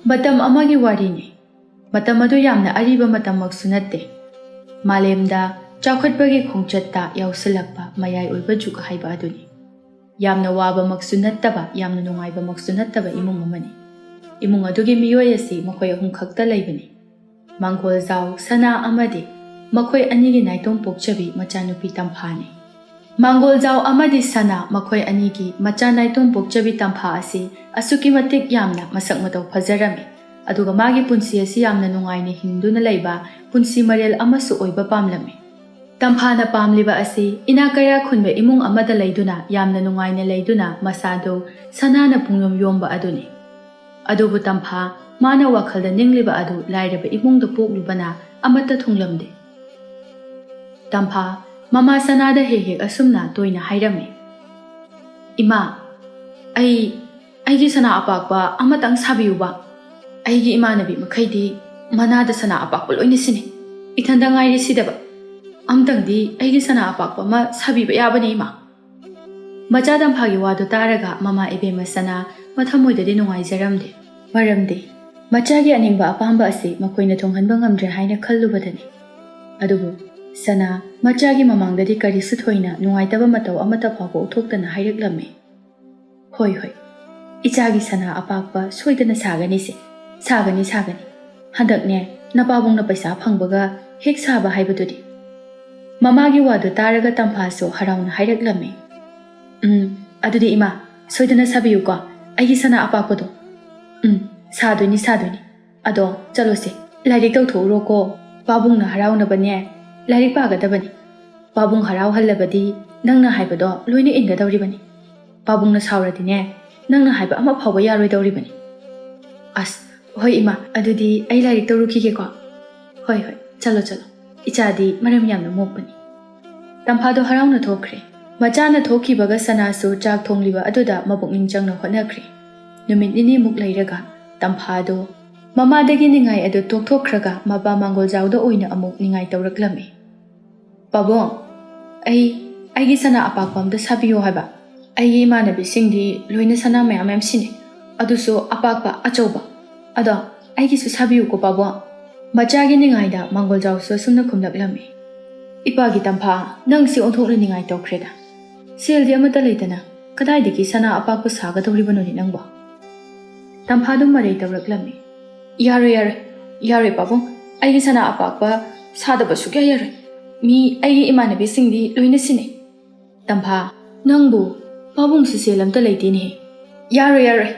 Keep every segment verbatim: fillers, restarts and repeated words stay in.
ꯃꯇꯝ ꯑꯃꯒꯤ ꯋꯥꯔꯤꯅꯤ꯫ ꯃꯇꯝ ꯑꯗꯨ ꯌꯥꯝꯅ ꯑꯔꯤꯕ ꯃꯇꯝꯃꯛꯁꯨ ꯅꯠꯇꯦ꯫ ꯃꯥꯂꯦꯝꯗ ꯆꯥꯎꯈꯠꯄꯒꯤ ꯈꯣꯡꯆꯠꯇ ꯌꯥꯎꯁꯤꯜꯂꯛꯄ ꯃꯌꯥꯏ ꯑꯣꯏꯕ ꯖꯨꯒ ꯍꯥꯏꯕ ꯑꯗꯨꯅꯤ꯫ ꯌꯥꯝꯅ ꯋꯥꯕꯃꯛꯁꯨ ꯅꯠꯇꯕ, ꯌꯥꯝꯅ ꯅꯨꯡꯉꯥꯏꯕꯃꯛꯁꯨ ꯅꯠꯇꯕ ꯏꯃꯨꯡ ꯑꯃꯅꯤ꯫ ꯏꯃꯨꯡ ꯑꯗꯨꯒꯤ ꯃꯤꯑꯣꯏ ꯑꯁꯤ ꯃꯈꯣꯏ ꯑꯍꯨꯝ ꯈꯛꯇ ꯂꯩꯕꯅꯤ: ꯃꯥꯡꯒꯣꯜꯖꯥꯎ, ꯁꯅꯥ ꯑꯃꯗꯤ ꯃꯈꯣꯏ ꯑꯅꯤꯒꯤ ꯅꯥꯏꯇꯣꯝ ꯄꯣꯛꯆꯕꯤ ꯃꯆꯥꯅꯨꯄꯤ ꯇꯝꯐꯥꯅꯤ꯫ ꯃꯥꯡꯒꯣꯜꯖꯥꯎ ꯑꯃꯗꯤ ꯁꯅꯥ ꯃꯈꯣꯏ ꯑꯅꯤꯒꯤ ꯃꯆꯥ ꯅꯥꯏꯇꯣꯝ ꯄꯣꯛꯆꯕꯤ ꯇꯝꯐꯥ ꯑꯁꯤ ꯑꯁꯨꯛꯀꯤ ꯃꯇꯤꯛ ꯌꯥꯝꯅ ꯃꯁꯛ ꯃꯇꯧ ꯐꯖꯔꯝꯃꯤ, ꯑꯗꯨꯒ ꯃꯥꯒꯤ ꯄꯨꯟꯁꯤ ꯑꯁꯤ ꯌꯥꯝꯅ ꯅꯨꯡꯉꯥꯏꯅ ꯍꯤꯡꯗꯨꯅ ꯂꯩꯕ ꯄꯨꯟꯁꯤ ꯃꯔꯦꯜ ꯑꯃꯁꯨ ꯑꯣꯏꯕ ꯄꯥꯝꯂꯝꯃꯤ꯫ ꯇꯝꯐꯥꯅ ꯄꯥꯝꯂꯤꯕ ꯑꯁꯤ ꯏꯅꯥꯛ ꯀꯩꯔꯥꯛ ꯈꯨꯟꯕ ꯏꯃꯨꯡ ꯑꯃꯗ ꯂꯩꯗꯨꯅ ꯌꯥꯝꯅ ꯅꯨꯡꯉꯥꯏꯅ ꯂꯩꯗꯨꯅ ꯃꯁꯥꯗꯨ ꯁꯅꯥꯅ ꯄꯨꯡꯌꯣꯝ ꯌꯣꯝꯕ ꯑꯗꯨꯅꯤ꯫ ꯑꯗꯨꯕꯨ ꯇꯝꯐꯥ, ꯃꯥꯅ ꯋꯥꯈꯜꯗ ꯅꯤꯡꯂꯤꯕ ꯑꯗꯨ ꯂꯥꯏꯔꯕ ꯏꯃꯨꯡꯗ ꯄꯣꯛꯂꯨꯕꯅ ꯑꯃꯠꯇ ꯊꯨꯡꯂꯝꯗꯦ꯫ ꯇꯝꯐꯥ ꯃꯃꯥ ꯁꯅꯥꯗ ꯍꯦꯛ ꯍꯦꯛ ꯑꯁꯨꯝꯅ ꯇꯣꯏꯅ ꯍꯥꯏꯔꯝꯃꯤ: "ꯏꯃꯥ, ꯑꯩ, ꯑꯩꯒꯤ ꯁꯅꯥ ꯑꯄꯥꯛꯄ ꯑꯃꯇꯪ ꯁꯥꯕꯤꯌꯨꯕ꯫ ꯑꯩꯒꯤ ꯏꯃꯥꯟꯅꯕꯤ ꯃꯈꯩꯗꯤ ꯃꯅꯥꯗ ꯁꯅꯥ ꯑꯄꯥꯛꯄ ꯂꯣꯏꯅ ꯁꯤꯟꯅꯩ꯫ ꯏꯊꯟꯗ ꯉꯥꯏꯔꯦ ꯁꯤꯗꯕ꯫ ꯑꯝꯇꯪꯗꯤ ꯑꯩꯒꯤ ꯁꯅꯥ ꯑꯄꯥꯛꯄ ꯑꯃ ꯁꯥꯕꯤꯕ ꯌꯥꯕꯅꯦ, ꯏꯃꯥ꯫" ꯃꯆꯥ ꯇꯝꯐꯥꯒꯤ ꯋꯥꯗꯨ ꯇꯥꯔꯒ ꯃꯃꯥ ꯏꯕꯦꯝꯃ ꯁꯅꯥ ꯃꯊꯃꯣꯏꯗꯗꯤ ꯅꯨꯡꯉꯥꯏꯖꯔꯝꯗꯦ꯫ ꯃꯔꯝꯗꯤ ꯃꯆꯥꯒꯤ ꯑꯅꯤꯡꯕ ꯑꯄꯥꯝꯕ ꯑꯁꯤ ꯃꯈꯣꯏꯅ ꯊꯨꯡꯍꯟꯕ ꯉꯝꯗ꯭ꯔꯦ ꯍꯥꯏꯅ ꯈꯜꯂꯨꯕꯗꯅꯤ꯫ ꯑꯗꯨꯕꯨ ꯁꯅꯥ ꯃꯆꯥꯒꯤ ꯃꯃꯥꯡꯗꯗꯤ ꯀꯔꯤꯁꯨ ꯊꯣꯏꯅ ꯅꯨꯡꯉꯥꯏꯇꯕ ꯃꯇꯧ ꯑꯃꯠꯇ ꯐꯥꯎꯕ ꯎꯠꯊꯣꯛꯇꯅ ꯍꯥꯏꯔꯛꯂꯝꯃꯤ: "ꯍꯣꯏ, ꯍꯣꯏ, ꯏꯆꯥꯒꯤ ꯁꯅꯥ ꯑꯄꯥꯛꯄ ꯁꯣꯏꯗꯅ ꯁꯥꯒꯅꯤꯁꯦ꯫ ꯁꯥꯒꯅꯤ, ꯁꯥꯒꯅꯤ꯫ ꯍꯟꯗꯛꯅꯦ, ꯅꯄꯥꯕꯨꯡꯅ ꯄꯩꯁꯥ ꯐꯪꯕꯒ ꯍꯦꯛ ꯁꯥꯕ ꯍꯥꯏꯕꯗꯨꯗꯤ꯫" ꯃꯃꯥꯒꯤ ꯋꯥꯗꯨ ꯇꯥꯔꯒ ꯇꯝꯐꯥꯁꯨ ꯍꯔꯥꯎꯅ ꯍꯥꯏꯔꯛꯂꯝꯃꯤ: "ꯎꯝ, ꯑꯗꯨꯗꯤ ꯏꯃꯥ, ꯁꯣꯏꯗꯅ ꯁꯥꯕꯤꯌꯨꯀꯣ, ꯑꯩꯒꯤ ꯁꯅꯥ ꯑꯄꯥꯛꯄꯗꯣ꯫" "ꯎꯝ, ꯁꯥꯗꯣꯏꯅꯤ, ꯁꯥꯗꯣꯏꯅꯤ꯫ ꯑꯗꯣ ꯆꯠꯂꯣꯁꯦ, ꯂꯥꯏꯔꯤꯛ ꯇꯧꯊꯣꯛꯎꯔꯣꯀꯣ꯫ ꯄꯥꯕꯨꯡꯅ ꯍꯔꯥꯎꯅꯕꯅꯦ, ꯂꯥꯏꯔꯤꯛ ꯄꯥꯒꯗꯕꯅꯤ꯫ ꯄꯥꯕꯨꯡ ꯍꯔꯥꯎꯍꯜꯂꯕꯗꯤ ꯅꯪꯅ ꯍꯥꯏꯕꯗꯣ ꯂꯣꯏꯅ ꯏꯟꯒꯗꯧꯔꯤꯕꯅꯤ꯫ ꯄꯥꯕꯨꯡꯅ ꯁꯥꯎꯔꯗꯤꯅꯦ, ꯅꯪꯅ ꯍꯥꯏꯕ ꯑꯃ ꯐꯥꯎꯕ ꯌꯥꯔꯣꯏꯗꯧꯔꯤꯕꯅꯤ꯫" "ꯑꯁ, ꯍꯣꯏ ꯏꯃꯥ, ꯑꯗꯨꯗꯤ ꯑꯩ ꯂꯥꯏꯔꯤꯛ ꯇꯧꯔꯨꯈꯤꯒꯦꯀꯣ꯫" "ꯍꯣꯏ, ꯍꯣꯏ, ꯆꯠꯂꯣ, ꯆꯠꯂꯣ꯫ ꯏꯆꯥꯗꯤ ꯃꯔꯝ ꯌꯥꯝꯅ ꯃꯣꯛꯄꯅꯤ꯫" ꯇꯝꯐꯥꯗꯣ ꯍꯔꯥꯎꯅ ꯊꯣꯛꯈ꯭ꯔꯦ꯫ ꯃꯆꯥꯅ ꯊꯣꯛꯈꯤꯕꯒ ꯁꯅꯥꯁꯨ ꯆꯥꯛ ꯊꯣꯡꯂꯤꯕ ꯑꯗꯨꯗ ꯃꯄꯨꯛꯅꯤꯡ ꯆꯪꯅ ꯍꯣꯠꯅꯈ꯭ꯔꯦ꯫ ꯅꯨꯃꯤꯠ ꯅꯤꯅꯤꯃꯨꯛ ꯂꯩꯔꯒ ꯇꯝꯐꯥꯗꯣ ꯃꯃꯥꯗꯒꯤ ꯅꯤꯡꯉꯥꯏ ꯑꯗꯨ ꯇꯣꯛꯊꯣꯛꯈ꯭ꯔꯒ ꯃꯄꯥ ꯃꯥꯡꯒꯣꯜꯖꯥꯎꯗ ꯑꯣꯏꯅ ꯑꯃꯨꯛ ꯅꯤꯡꯉꯥꯏ ꯇꯧꯔꯛꯂꯝꯃꯤ꯫ "ꯄꯥꯕꯨꯡ, ꯑꯩ, ꯑꯩꯒꯤ ꯁꯅꯥ ꯑꯄꯥꯛꯄ ꯑꯝꯇ ꯁꯥꯕꯤꯌꯣ ꯍꯥꯏꯕ꯫ ꯑꯩꯒꯤ ꯏꯃꯥꯟꯅꯕꯤꯁꯤꯡꯗꯤ ꯂꯣꯏꯅ ꯁꯅꯥ ꯃꯌꯥꯝ ꯃꯌꯥꯝ ꯁꯤꯟꯅꯩ, ꯑꯗꯨꯁꯨ ꯑꯄꯥꯛꯄ ꯑꯆꯧꯕ꯫ "ꯑꯗꯣ ꯑꯩꯒꯤꯁꯨ ꯁꯥꯕꯤꯌꯨꯀꯣ, ꯄꯥꯕꯨꯡ꯫" ꯃꯆꯥꯒꯤ ꯅꯤꯡꯉꯥꯏꯗ ꯃꯥꯡꯒꯣꯜꯖꯥꯎꯁꯨ ꯑꯁꯨꯝꯅ ꯈꯨꯝꯂꯛꯂꯝꯃꯤ꯫ "ꯏꯄꯥꯒꯤ ꯇꯝꯐꯥ, ꯅꯪꯁꯤ ꯑꯣꯟꯊꯣꯛꯅ ꯅꯤꯡꯉꯥꯏ ꯇꯧꯈ꯭ꯔꯦꯗ꯫ ꯁꯦꯜꯗꯤ ꯑꯃꯠꯇ ꯂꯩꯇꯅ ꯀꯗꯥꯏꯗꯒꯤ ꯁꯅꯥ ꯑꯄꯥꯛꯄ ꯁꯥꯒꯗꯧꯔꯤꯕꯅꯣꯅꯦ ꯅꯪꯕꯣ?" ꯇꯝꯐꯥꯗꯨ ꯃꯔꯩ ꯇꯧꯔꯛꯂꯝꯃꯤ꯫ "ꯌꯥꯔꯣꯏ, ꯌꯥꯔꯣꯏ, ꯌꯥꯔꯣꯏ ꯄꯥꯕꯨꯡ, ꯑꯩꯒꯤ ꯁꯅꯥ ꯑꯄꯥꯛꯄ ꯁꯥꯗꯕ ꯁꯨꯛꯌꯥ ꯌꯥꯔꯣꯏ꯫ ꯃꯤ ꯑꯩꯒꯤ ꯏꯃꯥꯟꯅꯕꯤꯁꯤꯡꯗꯤ ꯂꯣꯏꯅ ꯁꯤꯟꯅꯩ꯫" "ꯇꯝꯐꯥ, ꯅꯪꯕꯨ ꯄꯥꯕꯨꯡꯁꯨ ꯁꯦꯜ ꯑꯝꯇ ꯂꯩꯇꯦꯅꯦꯍꯦ꯫" "ꯌꯥꯔꯣꯏ, ꯌꯥꯔꯣꯏ,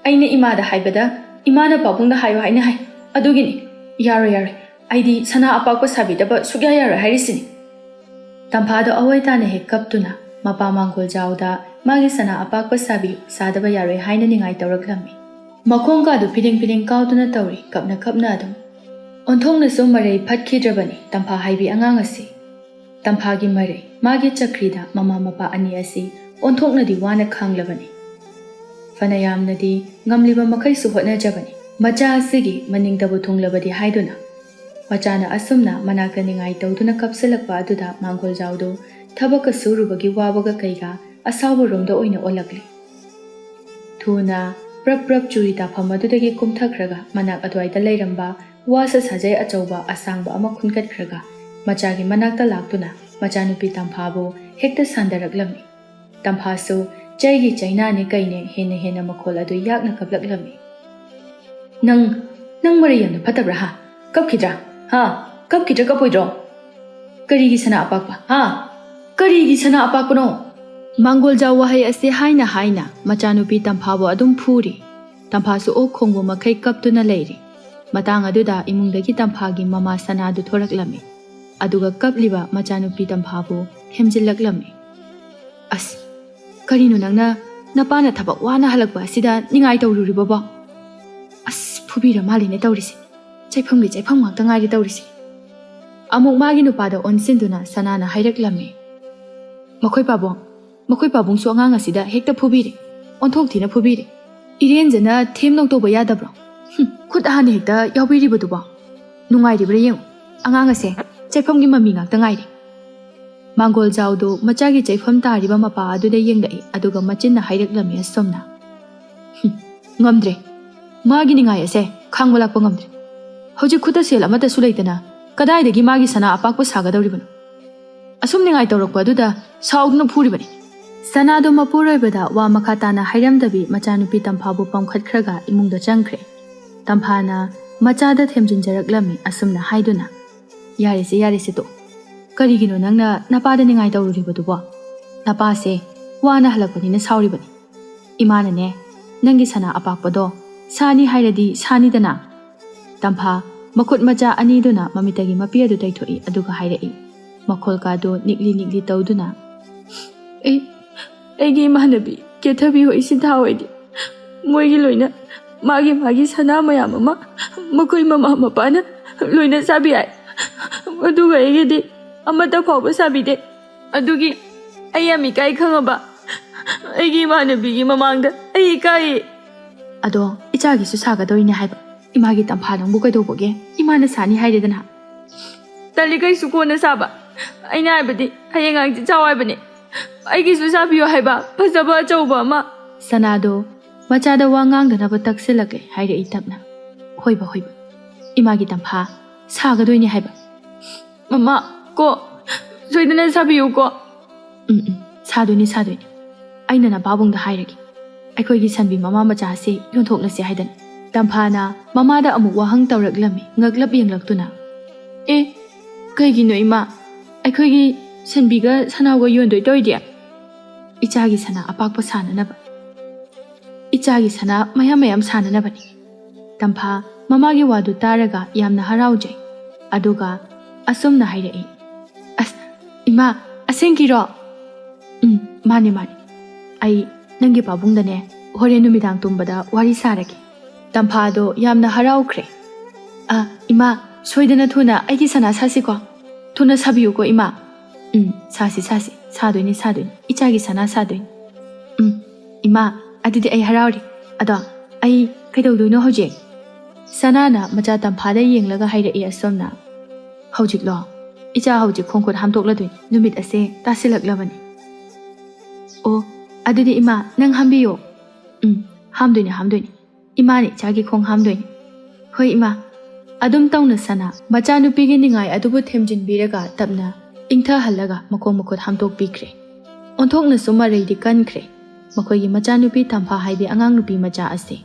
ꯑꯩꯅ ꯏꯃꯥꯗ ꯍꯥꯏꯕꯗ ꯏꯃꯥꯅ ꯄꯥꯕꯨꯡꯗ ꯍꯥꯏꯌꯨ ꯍꯥꯏꯅ ꯍꯥꯏ, ꯑꯗꯨꯒꯤꯅꯤ꯫ ꯌꯥꯔꯣꯏ, ꯌꯥꯔꯣꯏ, ꯑꯩꯗꯤ ꯁꯅꯥ ꯑꯄꯥꯛꯄ ꯁꯥꯕꯤꯗꯕ ꯁꯨꯛꯌꯥ ꯌꯥꯔꯣꯏ ꯍꯥꯏꯔꯤꯁꯤꯅꯤ꯫" ꯇꯝꯐꯥꯗꯣ ꯑꯋꯥꯏ ꯇꯥꯅ ꯍꯦꯛ ꯀꯞꯇꯨꯅ ꯃꯄꯥ ꯃꯥꯡꯒꯣꯜꯖꯥꯎꯗ ꯃꯥꯒꯤ ꯁꯅꯥ ꯑꯄꯥꯛꯄ ꯁꯥꯕꯤꯌꯨ, ꯁꯥꯗꯕ ꯌꯥꯔꯣꯏ ꯍꯥꯏꯅ ꯅꯤꯡꯉꯥꯏ ꯇꯧꯔꯛꯂꯝꯃꯤ꯫ ꯃꯈꯣꯡ ꯀꯥꯗꯨ ꯐꯤꯗꯤꯡ ꯐꯤꯗꯤꯡ ꯀꯥꯎꯗꯨꯅ ꯇꯧꯔꯤ, ꯀꯞꯅ ꯀꯞꯅ ꯑꯗꯨꯝ꯫ ꯑꯣꯟꯊꯣꯛꯅꯁꯨ ꯃꯔꯩ ꯐꯠꯈꯤꯗ꯭ꯔꯕꯅꯤ ꯇꯝꯐꯥ ꯍꯥꯏꯕꯤ ꯑꯉꯥꯡ ꯑꯁꯤ꯫ ꯇꯝꯐꯥꯒꯤ ꯃꯔꯩ, ꯃꯥꯒꯤ ꯆꯀ꯭ꯔꯤꯗ ꯃꯃꯥ ꯃꯄꯥ ꯑꯅꯤ ꯑꯁꯤ ꯑꯣꯟꯊꯣꯛꯅꯗꯤ ꯋꯥꯅ ꯈꯥꯡꯂꯕꯅꯤ꯫ ꯐꯅ ꯌꯥꯝꯅꯗꯤ ꯉꯝꯂꯤꯕ ꯃꯈꯩꯁꯨ ꯍꯣꯠꯅꯖꯕꯅꯤ, ꯃꯆꯥ ꯑꯁꯤꯒꯤ ꯃꯅꯤꯡꯗꯕꯨ ꯊꯨꯡꯂꯕꯗꯤ ꯍꯥꯏꯗꯨꯅ꯫ ꯃꯆꯥꯅ ꯑꯁꯨꯝꯅ ꯃꯅꯥꯛꯇ ꯅꯤꯡꯉꯥꯏ ꯇꯧꯗꯨꯅ ꯀꯞꯁꯤꯜꯂꯛꯄ ꯑꯗꯨꯗ ꯃꯥꯡꯒꯣꯜꯖꯥꯎꯗꯨ ꯊꯕꯛꯀ ꯁꯨꯔꯨꯕꯒꯤ ꯋꯥꯕꯒ ꯀꯩꯒ ꯑꯁꯥꯎꯕꯔꯣꯝꯗ ꯑꯣꯏꯅ ꯑꯣꯜꯂꯛꯂꯤ꯫ ꯊꯨꯅ ꯄ꯭ꯔꯞ ꯄ꯭ꯔꯞ ꯆꯨꯔꯤ ꯇꯥꯐꯝ ꯑꯗꯨꯗꯒꯤ ꯀꯨꯝꯊꯈ꯭ꯔꯒ ꯃꯅꯥꯛ ꯑꯗꯨꯋꯥꯏꯗ ꯂꯩꯔꯝꯕ ꯋꯥꯁ ꯁꯥꯖꯩ ꯑꯆꯧꯕ ꯑꯁꯥꯡꯕ ꯑꯃ ꯈꯨꯟꯒꯠꯈ꯭ꯔꯒ ꯃꯆꯥꯒꯤ ꯃꯅꯥꯛꯇ ꯂꯥꯛꯇꯨꯅ ꯃꯆꯥꯅꯨꯄꯤ ꯇꯝꯐꯥꯕꯨ ꯍꯦꯛꯇ ꯁꯥꯟꯗꯔꯛꯂꯝꯃꯤ꯫ ꯇꯝꯐꯥꯁꯨ ꯆꯩꯒꯤ ꯆꯩꯅꯥꯅꯦ ꯀꯩꯅꯦ ꯍꯦꯟꯅ ꯍꯦꯟꯅ ꯃꯈꯣꯜ ꯑꯗꯨ ꯌꯥꯛꯅ ꯀꯞꯂꯛꯂꯝꯃꯤ꯫ "ꯅꯪ, ꯅꯪ ꯃꯔꯩ ꯌꯥꯝꯅ ꯐꯠꯇꯕ꯭ꯔꯥ ꯍꯥ? ꯀꯞꯈꯤꯗ꯭ꯔꯥ? ꯍꯥ? ꯀꯞꯈꯤꯗ꯭ꯔꯥ ꯀꯞꯄꯣꯏꯗ꯭ꯔꯣ? ꯀꯔꯤꯒꯤ ꯁꯅꯥ ꯑꯄꯥꯛꯄ ꯍꯥ? ꯀꯔꯤꯒꯤ ꯁꯅꯥ ꯑꯄꯥꯛꯄꯅꯣ?" ꯃꯥꯡꯒꯣꯜꯖꯥꯎ ꯋꯥꯍꯩ ꯑꯁꯤ ꯍꯥꯏꯅ ꯍꯥꯏꯅ ꯃꯆꯥꯅꯨꯄꯤ ꯇꯝꯐꯥꯕꯨ ꯑꯗꯨꯝ ꯐꯨꯔꯤ꯫ ꯇꯝꯐꯥꯁꯨ ꯑꯣꯛ ꯈꯣꯡꯕ ꯃꯈꯩ ꯀꯞꯇꯨꯅ ꯂꯩꯔꯤ꯫ ꯃꯇꯥꯡ ꯑꯗꯨꯗ ꯏꯃꯨꯡꯗꯒꯤ ꯇꯝꯐꯥꯒꯤ ꯃꯃꯥ ꯁꯅꯥꯗꯨ ꯊꯣꯔꯛꯂꯝꯃꯤ꯫ ꯑꯗꯨꯒ ꯀꯞꯂꯤꯕ ꯃꯆꯥꯅꯨꯄꯤ ꯇꯝꯐꯥꯕꯨ ꯍꯦꯝꯖꯤꯜꯂꯛꯂꯝꯃꯤ꯫ "ꯑꯁ, ꯀꯔꯤꯅꯣ ꯅꯪꯅ ꯅꯄꯥꯅ ꯊꯕꯛ ꯋꯥꯅ ꯍꯜꯂꯛꯄ ꯑꯁꯤꯗ ꯅꯤꯡꯉꯥꯏ ꯇꯧꯔꯨꯔꯤꯕꯕꯣ? ꯑꯁ, ꯐꯨꯕꯤꯔ ꯃꯥꯜꯂꯤꯅꯦ ꯇꯧꯔꯤꯁꯦ꯫ ꯆꯩꯐꯝꯒꯤ ꯆꯩꯐꯝ ꯉꯥꯛꯇ ꯉꯥꯏꯔꯦ ꯇꯧꯔꯤꯁꯦ꯫" ꯑꯃꯨꯛ ꯃꯥꯒꯤ ꯅꯨꯄꯥꯗ ꯑꯣꯟꯁꯤꯟꯗꯨꯅ ꯁꯅꯥꯅ ꯍꯥꯏꯔꯛꯂꯝꯃꯤ꯫ "ꯃꯈꯣꯏ ꯄꯥꯕꯨꯡ, ꯃꯈꯣꯏ ꯄꯥꯕꯨꯡꯁꯨ ꯑꯉꯥꯡ ꯑꯁꯤꯗ ꯍꯦꯛꯇ ꯐꯨꯕꯤꯔꯦ꯫ ꯑꯣꯟꯊꯣꯛ ꯊꯤꯅ ꯐꯨꯕꯤꯔꯦ꯫ ꯏꯔꯦꯟꯖꯅ ꯊꯦꯝ ꯅꯧ ꯇꯧꯕ ꯌꯥꯗꯕ꯭ꯔꯣ? ꯍꯨꯝ, ꯈꯨꯠ ꯍꯥꯟꯅ ꯍꯦꯛꯇ ꯌꯥꯎꯕꯤꯔꯤꯕꯗꯨꯕꯣ? ꯅꯨꯡꯉꯥꯏꯔꯤꯕ꯭ꯔꯥ ꯌꯦꯡꯉꯨ꯫ ꯑꯉꯥꯡ ꯑꯁꯦ ꯆꯩꯐꯝꯒꯤ ꯃꯃꯤ ꯉꯥꯛꯇ ꯉꯥꯏꯔꯦ꯫" ꯃꯥꯡꯒꯣꯜꯖꯥꯎꯗꯨ ꯃꯆꯥꯒꯤ ꯆꯩꯐꯝ ꯇꯥꯔꯤꯕ ꯃꯄꯥ ꯑꯗꯨꯗ ꯌꯦꯡꯂꯛꯏ, ꯑꯗꯨꯒ ꯃꯆꯤꯟꯅ ꯍꯥꯏꯔꯛꯂꯝꯃꯤ ꯑꯁꯨꯝꯅ, "ꯍꯨꯝ, ꯉꯝꯗ꯭ꯔꯦ꯫ ꯃꯥꯒꯤ ꯅꯤꯡꯉꯥꯏ ꯑꯁꯦ ꯈꯥꯡꯕ ꯂꯥꯛꯄ ꯉꯝꯗ꯭ꯔꯦ꯫ ꯍꯧꯖꯤꯛ ꯈꯨꯠꯇ ꯁꯦꯜ ꯑꯃꯠꯇꯁꯨ ꯂꯩꯇꯅ ꯀꯗꯥꯏꯗꯒꯤ ꯃꯥꯒꯤ ꯁꯅꯥ ꯑꯄꯥꯛꯄ ꯁꯥꯒꯗꯧꯔꯤꯕꯅꯣ? ꯑꯁꯨꯝ ꯅꯤꯡꯉꯥꯏ ꯇꯧꯔꯛꯄ ꯑꯗꯨꯗ ꯁꯥꯎꯗꯨꯅ ꯐꯨꯔꯤꯕꯅꯤ꯫ ꯁꯅꯥꯗꯣ ꯃꯄꯨꯔꯣꯏꯕꯗ ꯋꯥ ꯃꯈꯥ ꯇꯥꯅ ꯍꯥꯏꯔꯝꯗꯕꯤ ꯃꯆꯥꯅꯨꯄꯤ ꯇꯝꯐꯥꯕꯨ ꯄꯝꯈꯠꯈ꯭ꯔꯒ ꯏꯃꯨꯡꯗ ꯆꯪꯈ꯭ꯔꯦ꯫ ꯇꯝꯐꯥꯅ ꯃꯆꯥꯗ ꯊꯦꯝꯖꯤꯟꯖꯔꯛꯂꯝꯃꯤ ꯑꯁꯨꯝꯅ ꯍꯥꯏꯗꯨꯅ, "ꯌꯥꯔꯦꯁꯦ, ꯌꯥꯔꯦꯁꯦ, ꯇꯣꯛ꯫ ꯀꯔꯤꯒꯤꯅꯣ ꯅꯪꯅ ꯅꯄꯥꯗ ꯅꯤꯡꯉꯥꯏ ꯇꯧꯔꯨꯔꯤꯕꯗꯨꯕꯣ? ꯅꯄꯥꯁꯦ ꯋꯥꯅ ꯍꯜꯂꯛꯄꯅꯤꯅ ꯁꯥꯎꯔꯤꯕꯅꯤ꯫ ꯏꯃꯥꯅꯅꯦ, ꯅꯪꯒꯤ ꯁꯅꯥ ꯑꯄꯥꯛꯄꯗꯣ ꯁꯥꯅꯤ ꯍꯥꯏꯔꯗꯤ ꯁꯥꯅꯤꯗꯅ?" ꯇꯝꯐꯥ ꯃꯈꯨꯠ ꯃꯆꯥ ꯑꯅꯤꯗꯨꯅ ꯃꯃꯤꯠꯇꯒꯤ ꯃꯄꯤ ꯑꯗꯨ ꯇꯩꯊꯣꯛꯏ, ꯑꯗꯨꯒ ꯍꯥꯏꯔꯛꯏ, ꯃꯈꯣꯜ ꯀꯥꯗꯨ ꯅꯤꯛꯂꯤ ꯅꯤꯛꯂꯤ ꯇꯧꯗꯨꯅ, "ꯑꯩ, ꯑꯩꯒꯤ ꯏꯃꯥꯟꯅꯕꯤ ꯀꯦꯊꯕꯤ ꯍꯣꯏ ꯁꯤꯟꯊꯥ ꯍꯣꯏꯗꯤ ꯃꯣꯏꯒꯤ ꯂꯣꯏꯅ ꯃꯥꯒꯤ ꯃꯥꯒꯤ ꯁꯅꯥ ꯃꯌꯥꯝ ꯑꯃ ꯃꯈꯣꯏ ꯃꯃꯥ ꯃꯄꯥꯅ ꯂꯣꯏꯅ ꯆꯥꯕꯤ ꯍꯥꯏ꯫ ꯑꯗꯨꯒ ꯑꯩꯒꯤꯗꯤ ꯑꯃꯠꯇ ꯐꯥꯎꯕ ꯁꯥꯕꯤꯗꯦ꯫ ꯑꯗꯨꯒꯤ ꯑꯩ ꯌꯥꯝ ꯏꯀꯥꯏ ꯈꯪꯉꯕ? ꯑꯩꯒꯤ ꯏꯃꯥꯟꯅꯕꯤꯒꯤ ꯃꯃꯥꯡꯗ ꯑꯩ ꯏꯀꯥꯏꯌꯦ꯫" "ꯑꯗꯣ ꯏꯆꯥꯒꯤꯁꯨ ꯁꯥꯒꯗꯧꯔꯤꯅꯦ ꯍꯥꯏꯕ꯫ ꯏꯃꯥꯒꯤ ꯇꯝꯐꯥ ꯅꯪꯕꯨ ꯀꯩꯗꯧꯕꯒꯦ? ꯏꯃꯥꯅ ꯁꯥꯅꯤ ꯍꯥꯏꯔꯦꯗꯅ꯫" "ꯇꯜꯂꯤ, ꯀꯩꯁꯨ ꯀꯣꯟꯅ ꯁꯥꯕ꯫ ꯑꯩꯅ ꯍꯥꯏꯕꯗꯤ ꯍꯌꯦꯡ ꯍꯪꯆꯤꯠ ꯁꯥꯎ ꯍꯥꯏꯕꯅꯦ꯫ ꯑꯩꯒꯤꯁꯨ ꯁꯥꯕꯤꯌꯨ ꯍꯥꯏꯕ, ꯐꯖꯕ ꯑꯆꯧꯕ ꯑꯃ꯫" ꯁꯅꯥꯗꯣ ꯃꯆꯥꯗ ꯋꯥ ꯉꯥꯡꯗꯅꯕ ꯇꯛꯁꯤꯜꯂꯛꯂꯦ ꯍꯥꯏꯔꯛꯏ ꯇꯞꯅ꯫ "ꯍꯣꯏꯕ, ꯍꯣꯏꯕ, ꯏꯃꯥꯒꯤ ꯇꯝꯐꯥ ꯁꯥꯒꯗꯣꯏꯅꯦ ꯍꯥꯏꯕ꯫" "ꯃꯃꯥ, ꯀꯣ, ꯁꯣꯏꯗꯅ ꯁꯥꯕꯤꯌꯨ ꯀꯣ꯫" "ꯎꯝ, ꯎꯝ, ꯁꯥꯗꯣꯏꯅꯤ, ꯁꯥꯗꯣꯏꯅꯤ꯫ ꯑꯩꯅ ꯅꯄꯥꯕꯨꯡꯗ ꯍꯥꯏꯔꯒꯦ, ꯑꯩꯈꯣꯏꯒꯤ ꯁꯟꯕꯤ ꯃꯃꯥ ꯃꯆꯥ ꯑꯁꯤ ꯌꯣꯟꯊꯣꯛꯂꯁꯦ ꯍꯥꯏꯗꯅ꯫" ꯇꯝꯐꯥꯅ ꯃꯃꯥꯗ ꯑꯃꯨꯛ ꯋꯥꯍꯪ ꯇꯧꯔꯛꯂꯝꯃꯤ, ꯉꯛꯂꯞ ꯌꯦꯡꯂꯛꯇꯨꯅ꯫ "ꯑꯦ, ꯀꯩꯒꯤꯅꯣ ꯏꯃꯥ? ꯑꯩꯈꯣꯏꯒꯤ ꯁꯟꯕꯤꯒ ꯁꯅꯥꯎꯒ ꯌꯣꯟꯗꯣꯏ ꯇꯧꯔꯤꯗꯤ?" "ꯏꯆꯥꯒꯤ ꯁꯅꯥ ꯑꯄꯥꯛꯄ ꯁꯥꯅꯅꯕ꯫ ꯏꯆꯥꯒꯤ ꯁꯅꯥ ꯃꯌꯥꯝ ꯃꯌꯥꯝ ꯁꯥꯅꯅꯕꯅꯤ꯫" ꯇꯝꯐꯥ ꯃꯃꯥꯒꯤ ꯋꯥꯗꯨ ꯇꯥꯔꯒ ꯌꯥꯝꯅ ꯍꯔꯥꯎꯖꯩ꯫ ꯑꯗꯨꯒ ꯑꯁꯨꯝꯅ ꯍꯥꯏꯔꯛꯏ, "ꯑꯁ, ꯏꯃꯥ, ꯑꯁꯦꯡꯀꯤꯔꯣ?" "ꯎꯝ, ꯃꯥꯅꯦ, ꯃꯥꯅꯦ꯫ ꯑꯩ ꯅꯪꯒꯤ ꯄꯥꯕꯨꯡꯗꯅꯦ ꯍꯣꯔꯦꯟ ꯅꯨꯃꯤꯗꯥꯡ ꯇꯨꯝꯕꯗ ꯋꯥꯔꯤ ꯁꯥꯔꯒꯦ꯫" ꯇꯝꯐꯥꯗꯣ ꯌꯥꯝꯅ ꯍꯔꯥꯎꯈ꯭ꯔꯦ꯫ "ꯑ, ꯏꯃꯥ, ꯁꯣꯏꯗꯅ ꯊꯨꯅ ꯑꯩꯒꯤ ꯁꯅꯥ ꯁꯥꯁꯤꯀꯣ꯫ ꯊꯨꯅ ꯁꯥꯕꯤꯌꯨꯀꯣ, ꯏꯃꯥ꯫" "ꯎꯝ, ꯁꯥꯁꯤ, ꯁꯥꯁꯤ꯫ ꯁꯥꯗꯣꯏꯅꯤ, ꯁꯥꯗꯣꯏꯅꯤ꯫ ꯏꯆꯥꯒꯤ ꯁꯅꯥ ꯁꯥꯗꯣꯏꯅꯤ꯫" "ꯎꯝ, ꯏꯃꯥ, ꯑꯗꯨꯗꯤ ꯑꯩ ꯍꯔꯥꯎꯔꯦ꯫ ꯑꯗꯣ ꯑꯩ ꯀꯩꯗꯧꯗꯣꯏꯅꯣ ꯍꯧꯖꯤꯛ?" ꯁꯅꯥꯅ ꯃꯆꯥ ꯇꯝꯐꯥꯗ ꯌꯦꯡꯂꯒ ꯍꯥꯏꯔꯛꯏ ꯑꯁꯣꯝꯅ꯫ "ꯍꯧꯖꯤꯛꯂꯣ? ꯏꯆꯥ ꯍꯧꯖꯤꯛ ꯈꯣꯡꯈꯨꯠ ꯍꯥꯝꯗꯣꯛꯂꯗꯣꯏꯅꯤ꯫ ꯅꯨꯃꯤꯠ ꯑꯁꯦ ꯇꯥꯁꯤꯜꯂꯛꯂꯕꯅꯤ꯫" "ꯑꯣ, ꯑꯗꯨꯗꯤ ꯏꯃꯥ, ꯅꯪ ꯍꯥꯝꯕꯤꯌꯣ꯫" "ꯎꯝ, ꯍꯥꯝꯗꯣꯏꯅꯤ, ꯍꯥꯝꯗꯣꯏꯅꯤ꯫ ꯏꯃꯥꯅ ꯏꯆꯥꯒꯤ ꯈꯣꯡ ꯍꯥꯝꯗꯣꯏꯅꯤ꯫ "ꯍꯣꯏ ꯏꯃꯥ"꯫ ꯑꯗꯨꯝ ꯇꯧꯅ ꯁꯅꯥ ꯃꯆꯥꯅꯨꯄꯤꯒꯤ ꯅꯤꯡꯉꯥꯏ ꯑꯗꯨꯕꯨ ꯊꯦꯝꯖꯤꯟꯕꯤꯔꯒ ꯇꯞꯅ ꯏꯪꯊꯍꯜꯂꯒ ꯃꯈꯣꯡ ꯃꯈꯨꯠ ꯍꯥꯝꯗꯣꯛꯄꯤꯈ꯭ꯔꯦ꯫ ꯑꯣꯟꯊꯣꯛꯅꯁꯨ ꯃꯔꯩꯗꯤ ꯀꯟꯈ꯭ꯔꯦ ꯃꯈꯣꯏꯒꯤ ꯃꯆꯥꯅꯨꯄꯤ ꯇꯝꯐꯥ ꯍꯥꯏꯕꯤ ꯑꯉꯥꯡ ꯅꯨꯄꯤ ꯃꯆꯥ ꯑꯁꯤ꯫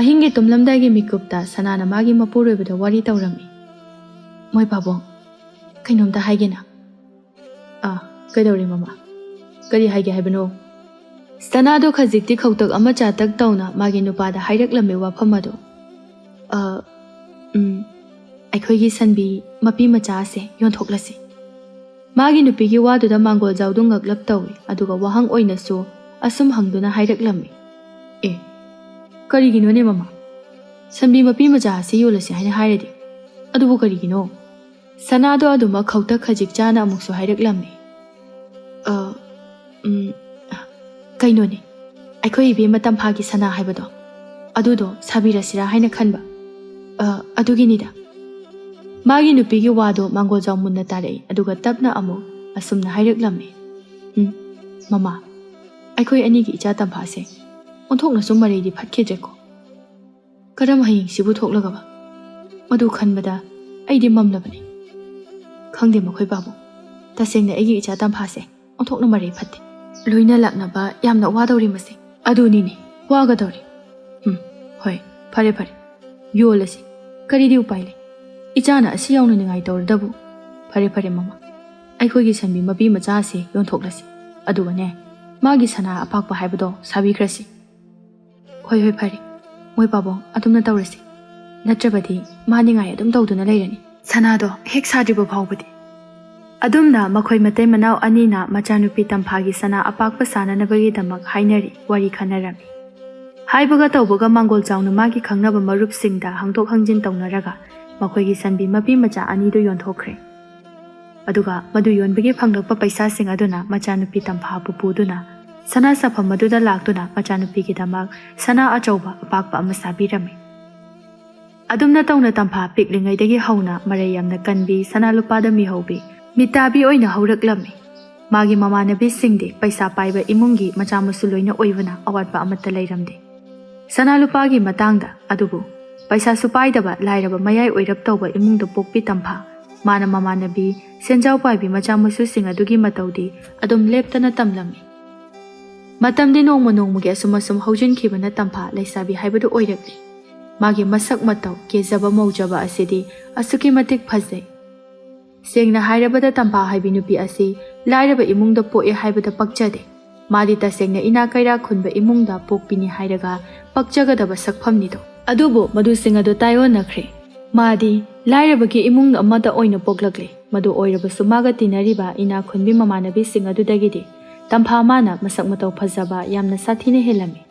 ꯑꯍꯤꯡꯒꯤ ꯇꯨꯝꯂꯝꯗꯥꯏꯒꯤ ꯃꯤꯀꯨꯞꯇ ꯁꯅꯥꯅ ꯃꯥꯒꯤ ꯃꯄꯨꯔꯣꯏꯕꯗ ꯋꯥꯔꯤ ꯇꯧꯔꯝꯃꯤ꯫ "ꯃꯣꯏ ꯄꯥꯕꯨꯡ, ꯀꯩꯅꯣꯝꯇ ꯍꯥꯏꯒꯦꯅ"꯫ "ꯑꯥ, ꯀꯩꯗꯧꯔꯦ ꯃꯃꯥ? ꯀꯔꯤ ꯍꯥꯏꯒꯦ ꯍꯥꯏꯕꯅꯣ?" ꯁꯅꯥꯗꯣ ꯈꯖꯤꯛꯇꯤ ꯈꯧꯇꯛ ꯑꯃ ꯆꯥꯇꯛ ꯇꯧꯅ ꯃꯥꯒꯤ ꯅꯨꯄꯥꯗ ꯍꯥꯏꯔꯛꯂꯝꯃꯤ ꯋꯥꯐꯝ ꯑꯗꯨ꯫ "ꯑ, ꯎꯝ, ꯑꯩꯈꯣꯏꯒꯤ ꯁꯟꯕꯤ ꯃꯄꯤ ꯃꯆꯥ ꯑꯁꯦ ꯌꯣꯟꯊꯣꯛꯂꯁꯤ"꯫ ꯃꯥꯒꯤ ꯅꯨꯄꯤꯒꯤ ꯋꯥꯗꯨꯗ ꯃꯥꯡꯒꯣꯜ ꯖꯥꯎꯗꯨ ꯉꯛꯂꯞ ꯇꯧꯏ, ꯑꯗꯨꯒ ꯋꯥꯍꯪ ꯑꯣꯏꯅꯁꯨ ꯑꯁꯨꯝ ꯍꯪꯗꯨꯅ ꯍꯥꯏꯔꯛꯂꯝꯃꯤ꯫ "ꯑꯦ, ꯀꯔꯤꯒꯤꯅꯣꯅꯦ ꯃꯃꯥ? ꯁꯟꯕꯤ ꯃꯄꯤ ꯃꯆꯥ ꯑꯁꯤ ꯌꯣꯜꯂꯁꯤ ꯍꯥꯏꯅ ꯍꯥꯏꯔꯗꯤ? ꯑꯗꯨꯕꯨ ꯀꯔꯤꯒꯤꯅꯣ?" ꯁꯅꯥꯗꯣ ꯑꯗꯨꯃꯛ ꯈꯧꯇꯛ ꯈꯖꯤꯛ ꯆꯥꯅ ꯑꯃꯨꯛꯁꯨ ꯍꯥꯏꯔꯛꯂꯝꯃꯤ꯫ "ꯑ, ꯎꯝ, ꯀꯩꯅꯣꯅꯦ, ꯑꯩꯈꯣꯏ ꯏꯕꯦꯝꯃ ꯇꯝꯐꯥꯒꯤ ꯁꯅꯥ ꯍꯥꯏꯕꯗꯣ, ꯑꯗꯨꯗꯣ ꯁꯥꯕꯤꯔꯁꯤꯔꯥ ꯍꯥꯏꯅ ꯈꯟꯕ꯫ ꯑ, ꯑꯗꯨꯒꯤꯅꯤꯗ"꯫ ꯃꯥꯒꯤ ꯅꯨꯄꯤꯒꯤ ꯋꯥꯗꯣ ꯃꯥꯡꯒꯣꯜꯖꯥꯎ ꯃꯨꯟꯅ ꯇꯥꯔꯛꯏ, ꯑꯗꯨꯒ ꯇꯞꯅ ꯑꯃꯨꯛ ꯑꯁꯨꯝꯅ ꯍꯥꯏꯔꯛꯂꯝꯃꯤ꯫ "ꯎꯝ, ꯃꯃꯥ, ꯑꯩꯈꯣꯏ ꯑꯅꯤꯒꯤ ꯏꯆꯥ ꯇꯝꯐꯥꯁꯦ ꯑꯣꯟꯊꯣꯛꯅꯁꯨ ꯃꯔꯩꯗꯤ ꯐꯠꯈꯤꯗ꯭ꯔꯦꯀꯣ꯫ ꯀꯔꯝ ꯍꯌꯦꯡꯁꯤꯕꯨ ꯊꯣꯛꯂꯒꯕ? ꯃꯗꯨ ꯈꯟꯕꯗ ꯑꯩꯗꯤ ꯃꯝꯂꯕꯅꯤ꯫ ꯈꯪꯗꯦ ꯃꯈꯣꯏ ꯄꯥꯕꯨꯡ, ꯇꯁꯦꯡꯅ ꯑꯩꯒꯤ ꯏꯆꯥ ꯇꯝꯐꯥꯁꯦ ꯑꯣꯟꯊꯣꯛꯅ ꯃꯔꯩ ꯐꯠꯇꯦ꯫ ꯂꯣꯏꯅ ꯂꯥꯛꯅꯕ ꯌꯥꯝꯅ ꯋꯥꯗꯧꯔꯤ ꯃꯁꯤ"꯫ "ꯑꯗꯨꯅꯤꯅꯦ, ꯋꯥꯒꯗꯧꯔꯤ꯫ ꯎꯝ, ꯍꯣꯏ, ꯐꯔꯦ ꯐꯔꯦ, ꯌꯣꯜꯂꯁꯤ꯫ ꯀꯔꯤꯗꯤ ꯎꯄꯥꯏ ꯂꯩ? ꯏꯆꯥꯅ ꯑꯁꯤ ꯌꯥꯎꯅ ꯅꯤꯡꯉꯥꯏ ꯇꯧꯔꯗꯕꯨ꯫ ꯐꯔꯦ ꯐꯔꯦ ꯃꯃꯥ, ꯑꯩꯈꯣꯏꯒꯤ ꯁꯟꯕꯤ ꯃꯄꯤ ꯃꯆꯥ ꯑꯁꯤ ꯌꯣꯟꯊꯣꯛꯂꯁꯤ꯫ ꯑꯗꯨꯒꯅꯦ, ꯃꯥꯒꯤ ꯁꯅꯥ ꯑꯄꯥꯛꯄ ꯍꯥꯏꯕꯗꯣ ꯁꯥꯕꯤꯈ꯭ꯔꯁꯤ"꯫ "ꯍꯣꯏ ꯍꯣꯏ, ꯐꯔꯦ, ꯃꯣꯏ ꯄꯥꯕꯨꯡ, ꯑꯗꯨꯝꯅ ꯇꯧꯔꯁꯤ꯫ ꯅꯠꯇ꯭ꯔꯕꯗꯤ ꯃꯥ ꯅꯤꯡꯉꯥꯏ ꯑꯗꯨꯝ ꯇꯧꯗꯨꯅ ꯂꯩꯔꯅꯤ"꯫ ꯁꯅꯥꯗꯣ ꯍꯦꯛ ꯁꯥꯗ꯭ꯔꯤꯕ ꯐꯥꯎꯕꯗꯤ꯫ ꯑꯗꯨꯝꯅ ꯃꯈꯣꯏ ꯃꯇꯩ ꯃꯅꯥꯎ ꯑꯅꯤꯅ ꯃꯆꯥꯅꯨꯄꯤ ꯇꯝꯐꯥꯒꯤ ꯁꯅꯥ ꯑꯄꯥꯛꯄ ꯁꯥꯅꯅꯕꯒꯤꯗꯃꯛ ꯍꯥꯏꯅꯔꯤ, ꯋꯥꯔꯤ ꯈꯟꯅꯔꯝꯃꯤ꯫ ꯍꯥꯏꯕꯒ ꯇꯧꯕꯒ ꯃꯥꯡꯒꯣꯜ ꯆꯥꯎꯅ ꯃꯥꯒꯤ ꯈꯪꯅꯕ ꯃꯔꯨꯞꯁꯤꯡꯗ ꯍꯪꯗꯣꯛ ꯍꯪꯖꯤꯟ ꯇꯧꯅꯔꯒ ꯃꯈꯣꯏꯒꯤ ꯁꯟꯕꯤ ꯃꯄꯤ ꯃꯆꯥ ꯑꯅꯤꯗꯨ ꯌꯣꯟꯊꯣꯛꯈ꯭ꯔꯦ꯫ ꯑꯗꯨꯒ ꯃꯗꯨ ꯌꯣꯟꯕꯒꯤ ꯐꯪꯂꯛꯄ ꯄꯩꯁꯥꯁꯤꯡ ꯑꯗꯨꯅ ꯃꯆꯥꯅꯨꯄꯤ ꯇꯝꯐꯥꯕꯨ ꯄꯨꯗꯨꯅ ꯁꯅꯥ ꯁꯥꯐꯝ ꯑꯗꯨꯗ ꯂꯥꯛꯇꯨꯅ ꯃꯆꯥꯅꯨꯄꯤꯒꯤꯗꯃꯛ ꯁꯅꯥ ꯑꯆꯧꯕ ꯑꯄꯥꯛꯄ ꯑꯃ ꯁꯥꯕꯤꯔꯝꯃꯤ꯫ ꯑꯗꯨꯝꯅ ꯇꯧꯅ ꯇꯝꯐꯥ ꯄꯤꯛꯂꯤꯉꯩꯗꯒꯤ ꯍꯧꯅ ꯃꯔꯩ ꯌꯥꯝꯅ ꯀꯟꯕꯤ, ꯁꯅꯥ ꯂꯨꯄꯥꯗ ꯃꯤꯍꯧꯕꯤ, ꯃꯤꯇꯥꯕꯤ ꯑꯣꯏꯅ ꯍꯧꯔꯛꯂꯝꯃꯤ꯫ ꯃꯥꯒꯤ ꯃꯃꯥꯟꯅꯕꯤꯁꯤꯡꯗꯤ ꯄꯩꯁꯥ ꯄꯥꯏꯕ ꯏꯃꯨꯡꯒꯤ ꯃꯆꯥ ꯃꯁꯨ ꯂꯣꯏꯅ ꯑꯣꯏꯕꯅ ꯑꯋꯥꯠꯄ ꯑꯃꯠꯇ ꯂꯩꯔꯝꯗꯦ꯫ ꯁꯅꯥ ꯂꯨꯄꯥꯒꯤ ꯃꯇꯥꯡꯗ ꯑꯗꯨꯕꯨ ꯄꯩꯁꯥꯁꯨ ꯄꯥꯏꯗꯕ ꯂꯥꯏꯔꯕ ꯃꯌꯥꯏ ꯑꯣꯏꯔꯞ ꯇꯧꯕ ꯏꯃꯨꯡꯗ ꯄꯣꯛꯄꯤ ꯇꯝꯐꯥ꯫ ꯃꯥꯅ ꯃꯃꯥꯟꯅꯕꯤ ꯁꯦꯟꯖꯥꯎ ꯄꯥꯏꯕꯤ ꯃꯆꯥ ꯃꯁꯨꯁꯤꯡ ꯑꯗꯨꯒꯤ ꯃꯇꯧꯗꯤ ꯑꯗꯨꯝ ꯂꯦꯞꯇꯅ ꯇꯝꯂꯝꯃꯤ꯫ ꯃꯇꯝꯗꯤ ꯅꯣꯡꯃ ꯅꯣꯡꯃꯒꯤ ꯑꯁꯨꯝ ꯑꯁꯨꯝ ꯍꯧꯖꯤꯟꯈꯤꯕꯅ ꯇꯝꯐꯥ ꯂꯩꯁꯥꯕꯤ ꯍꯥꯏꯕꯗꯨ ꯑꯣꯏꯔꯛꯂꯤ꯫ ꯃꯥꯒꯤ ꯃꯁꯛ ꯃꯇꯧ, ꯀꯦꯖꯕ ꯃꯧꯖꯕ ꯑꯁꯤꯗꯤ ꯑꯁꯨꯛꯀꯤ ꯃꯇꯤꯛ ꯐꯖꯩ꯫ ꯁꯦꯡꯅ ꯍꯥꯏꯔꯕꯗ ꯇꯝꯐꯥ ꯍꯥꯏꯕꯤ ꯅꯨꯄꯤ ꯑꯁꯤ ꯂꯥꯏꯔꯕ ꯏꯃꯨꯡꯗ ꯄꯣꯛꯑꯦ ꯍꯥꯏꯕꯗ ꯄꯛꯆꯗꯦ꯫ ꯃꯥꯗꯤ ꯇꯁꯦꯡꯅ ꯏꯅꯥ ꯀꯩꯔꯥ ꯈꯨꯟꯕ ꯏꯃꯨꯡꯗ ꯄꯣꯛꯄꯤꯅꯤ ꯍꯥꯏꯔꯒ ꯄꯛꯆꯒꯗꯕ ꯁꯛꯐꯝꯅꯤꯗꯣ꯫ ꯑꯗꯨꯕꯨ ꯃꯗꯨꯁꯤꯡ ꯑꯗꯨ ꯇꯥꯏꯑꯣꯟꯅꯈ꯭ꯔꯦ꯫ ꯃꯥꯗꯤ ꯂꯥꯏꯔꯕꯒꯤ ꯏꯃꯨꯡ ꯑꯃꯗ ꯑꯣꯏꯅ ꯄꯣꯛꯂꯛꯂꯦ꯫ ꯃꯗꯨ ꯑꯣꯏꯔꯕꯁꯨ ꯃꯥꯒ ꯇꯤꯟꯅꯔꯤꯕ ꯏꯅꯥ ꯈꯨꯟꯕꯤ ꯃꯃꯥꯟꯅꯕꯤꯁꯤꯡ ꯑꯗꯨꯗꯒꯤꯗꯤ ꯇꯝꯐꯥ ꯃꯥꯅ ꯃꯁꯛ ꯃꯇꯧ ꯐꯖꯕ ꯌꯥꯝꯅ ꯁꯥꯊꯤꯅ ꯍꯦꯜꯂꯝꯃꯤ꯫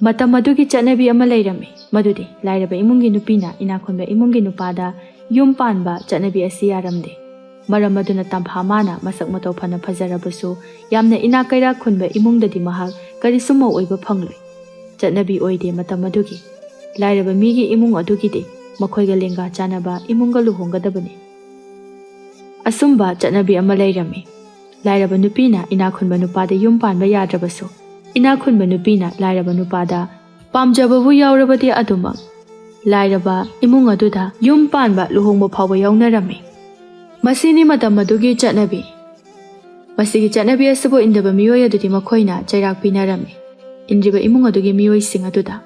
ꯃꯇꯝ ꯑꯗꯨꯒꯤ ꯆꯠꯅꯕꯤ ꯑꯃ ꯂꯩꯔꯝꯃꯤ, ꯃꯗꯨꯗꯤ ꯂꯥꯏꯔꯕ ꯏꯃꯨꯡꯒꯤ ꯅꯨꯄꯤꯅ ꯏꯅꯥ ꯈꯨꯟꯕ ꯏꯃꯨꯡꯒꯤ ꯅꯨꯄꯥꯗ ꯌꯨꯝ ꯄꯥꯟꯕ ꯆꯠꯅꯕꯤ ꯑꯁꯤ ꯌꯥꯔꯝꯗꯦ꯫ ꯃꯔꯝ ꯑꯗꯨꯅ ꯇꯝꯐꯥ ꯃꯥꯅ ꯃꯁꯛ ꯃꯇꯧ ꯐꯅ ꯐꯖꯔꯕꯁꯨ ꯌꯥꯝꯅ ꯏꯅꯥꯛ ꯀꯩꯔꯥꯛ ꯈꯨꯟꯕ ꯏꯃꯨꯡꯗꯗꯤ ꯃꯍꯥꯛ ꯀꯔꯤꯁꯨ ꯃꯧ ꯑꯣꯏꯕ ꯐꯪꯂꯣꯏ꯫ ꯆꯠꯅꯕꯤ ꯑꯣꯏꯗꯦ ꯃꯇꯝ ꯑꯗꯨꯒꯤ꯫ ꯂꯥꯏꯔꯕ ꯃꯤꯒꯤ ꯏꯃꯨꯡ ꯑꯗꯨꯒꯤꯗꯤ ꯃꯈꯣꯏꯒ ꯂꯦꯡꯒꯥ ꯆꯥꯟꯅꯕ ꯏꯃꯨꯡꯒ ꯂꯨꯍꯣꯡꯒꯗꯕꯅꯤ꯫ ꯑꯁꯨꯝꯕ ꯆꯠꯅꯕꯤ ꯑꯃ ꯂꯩꯔꯝꯃꯤ꯫ ꯂꯥꯏꯔꯕ ꯅꯨꯄꯤꯅ ꯏꯅꯥꯛ ꯈꯨꯟꯕ ꯅꯨꯄꯥꯗ ꯌꯨꯝ ꯄꯥꯟꯕ ꯌꯥꯗ꯭ꯔꯕꯁꯨ, ꯏꯅꯥꯛ ꯈꯨꯟꯕ ꯅꯨꯄꯤꯅ ꯂꯥꯏꯔꯕ ꯅꯨꯄꯥꯗ ꯄꯥꯝꯖꯕꯕꯨ ꯌꯥꯎꯔꯕꯗꯤ ꯑꯗꯨꯃꯛ ꯂꯥꯏꯔꯕ ꯏꯃꯨꯡ ꯑꯗꯨꯗ ꯌꯨꯝ ꯄꯥꯟꯕ, ꯂꯨꯍꯣꯡꯕ ꯐꯥꯎꯕ ꯌꯥꯎꯅꯔꯝꯃꯤ꯫ ꯃꯁꯤꯅꯤ ꯃꯇꯝ ꯑꯗꯨꯒꯤ ꯆꯠꯅꯕꯤ꯫ ꯃꯁꯤꯒꯤ ꯆꯠꯅꯕꯤ ꯑꯁꯤꯕꯨ ꯏꯟꯗꯕ ꯃꯤꯑꯣꯏ ꯑꯗꯨꯗꯤ ꯃꯈꯣꯏꯅ ꯆꯩꯔꯥꯛ ꯄꯤꯅꯔꯝꯃꯤ꯫ ꯏꯟꯗ꯭ꯔꯤꯕ ꯏꯃꯨꯡ ꯑꯗꯨꯒꯤ ꯃꯤꯑꯣꯏꯁꯤꯡ ꯑꯗꯨꯗ꯫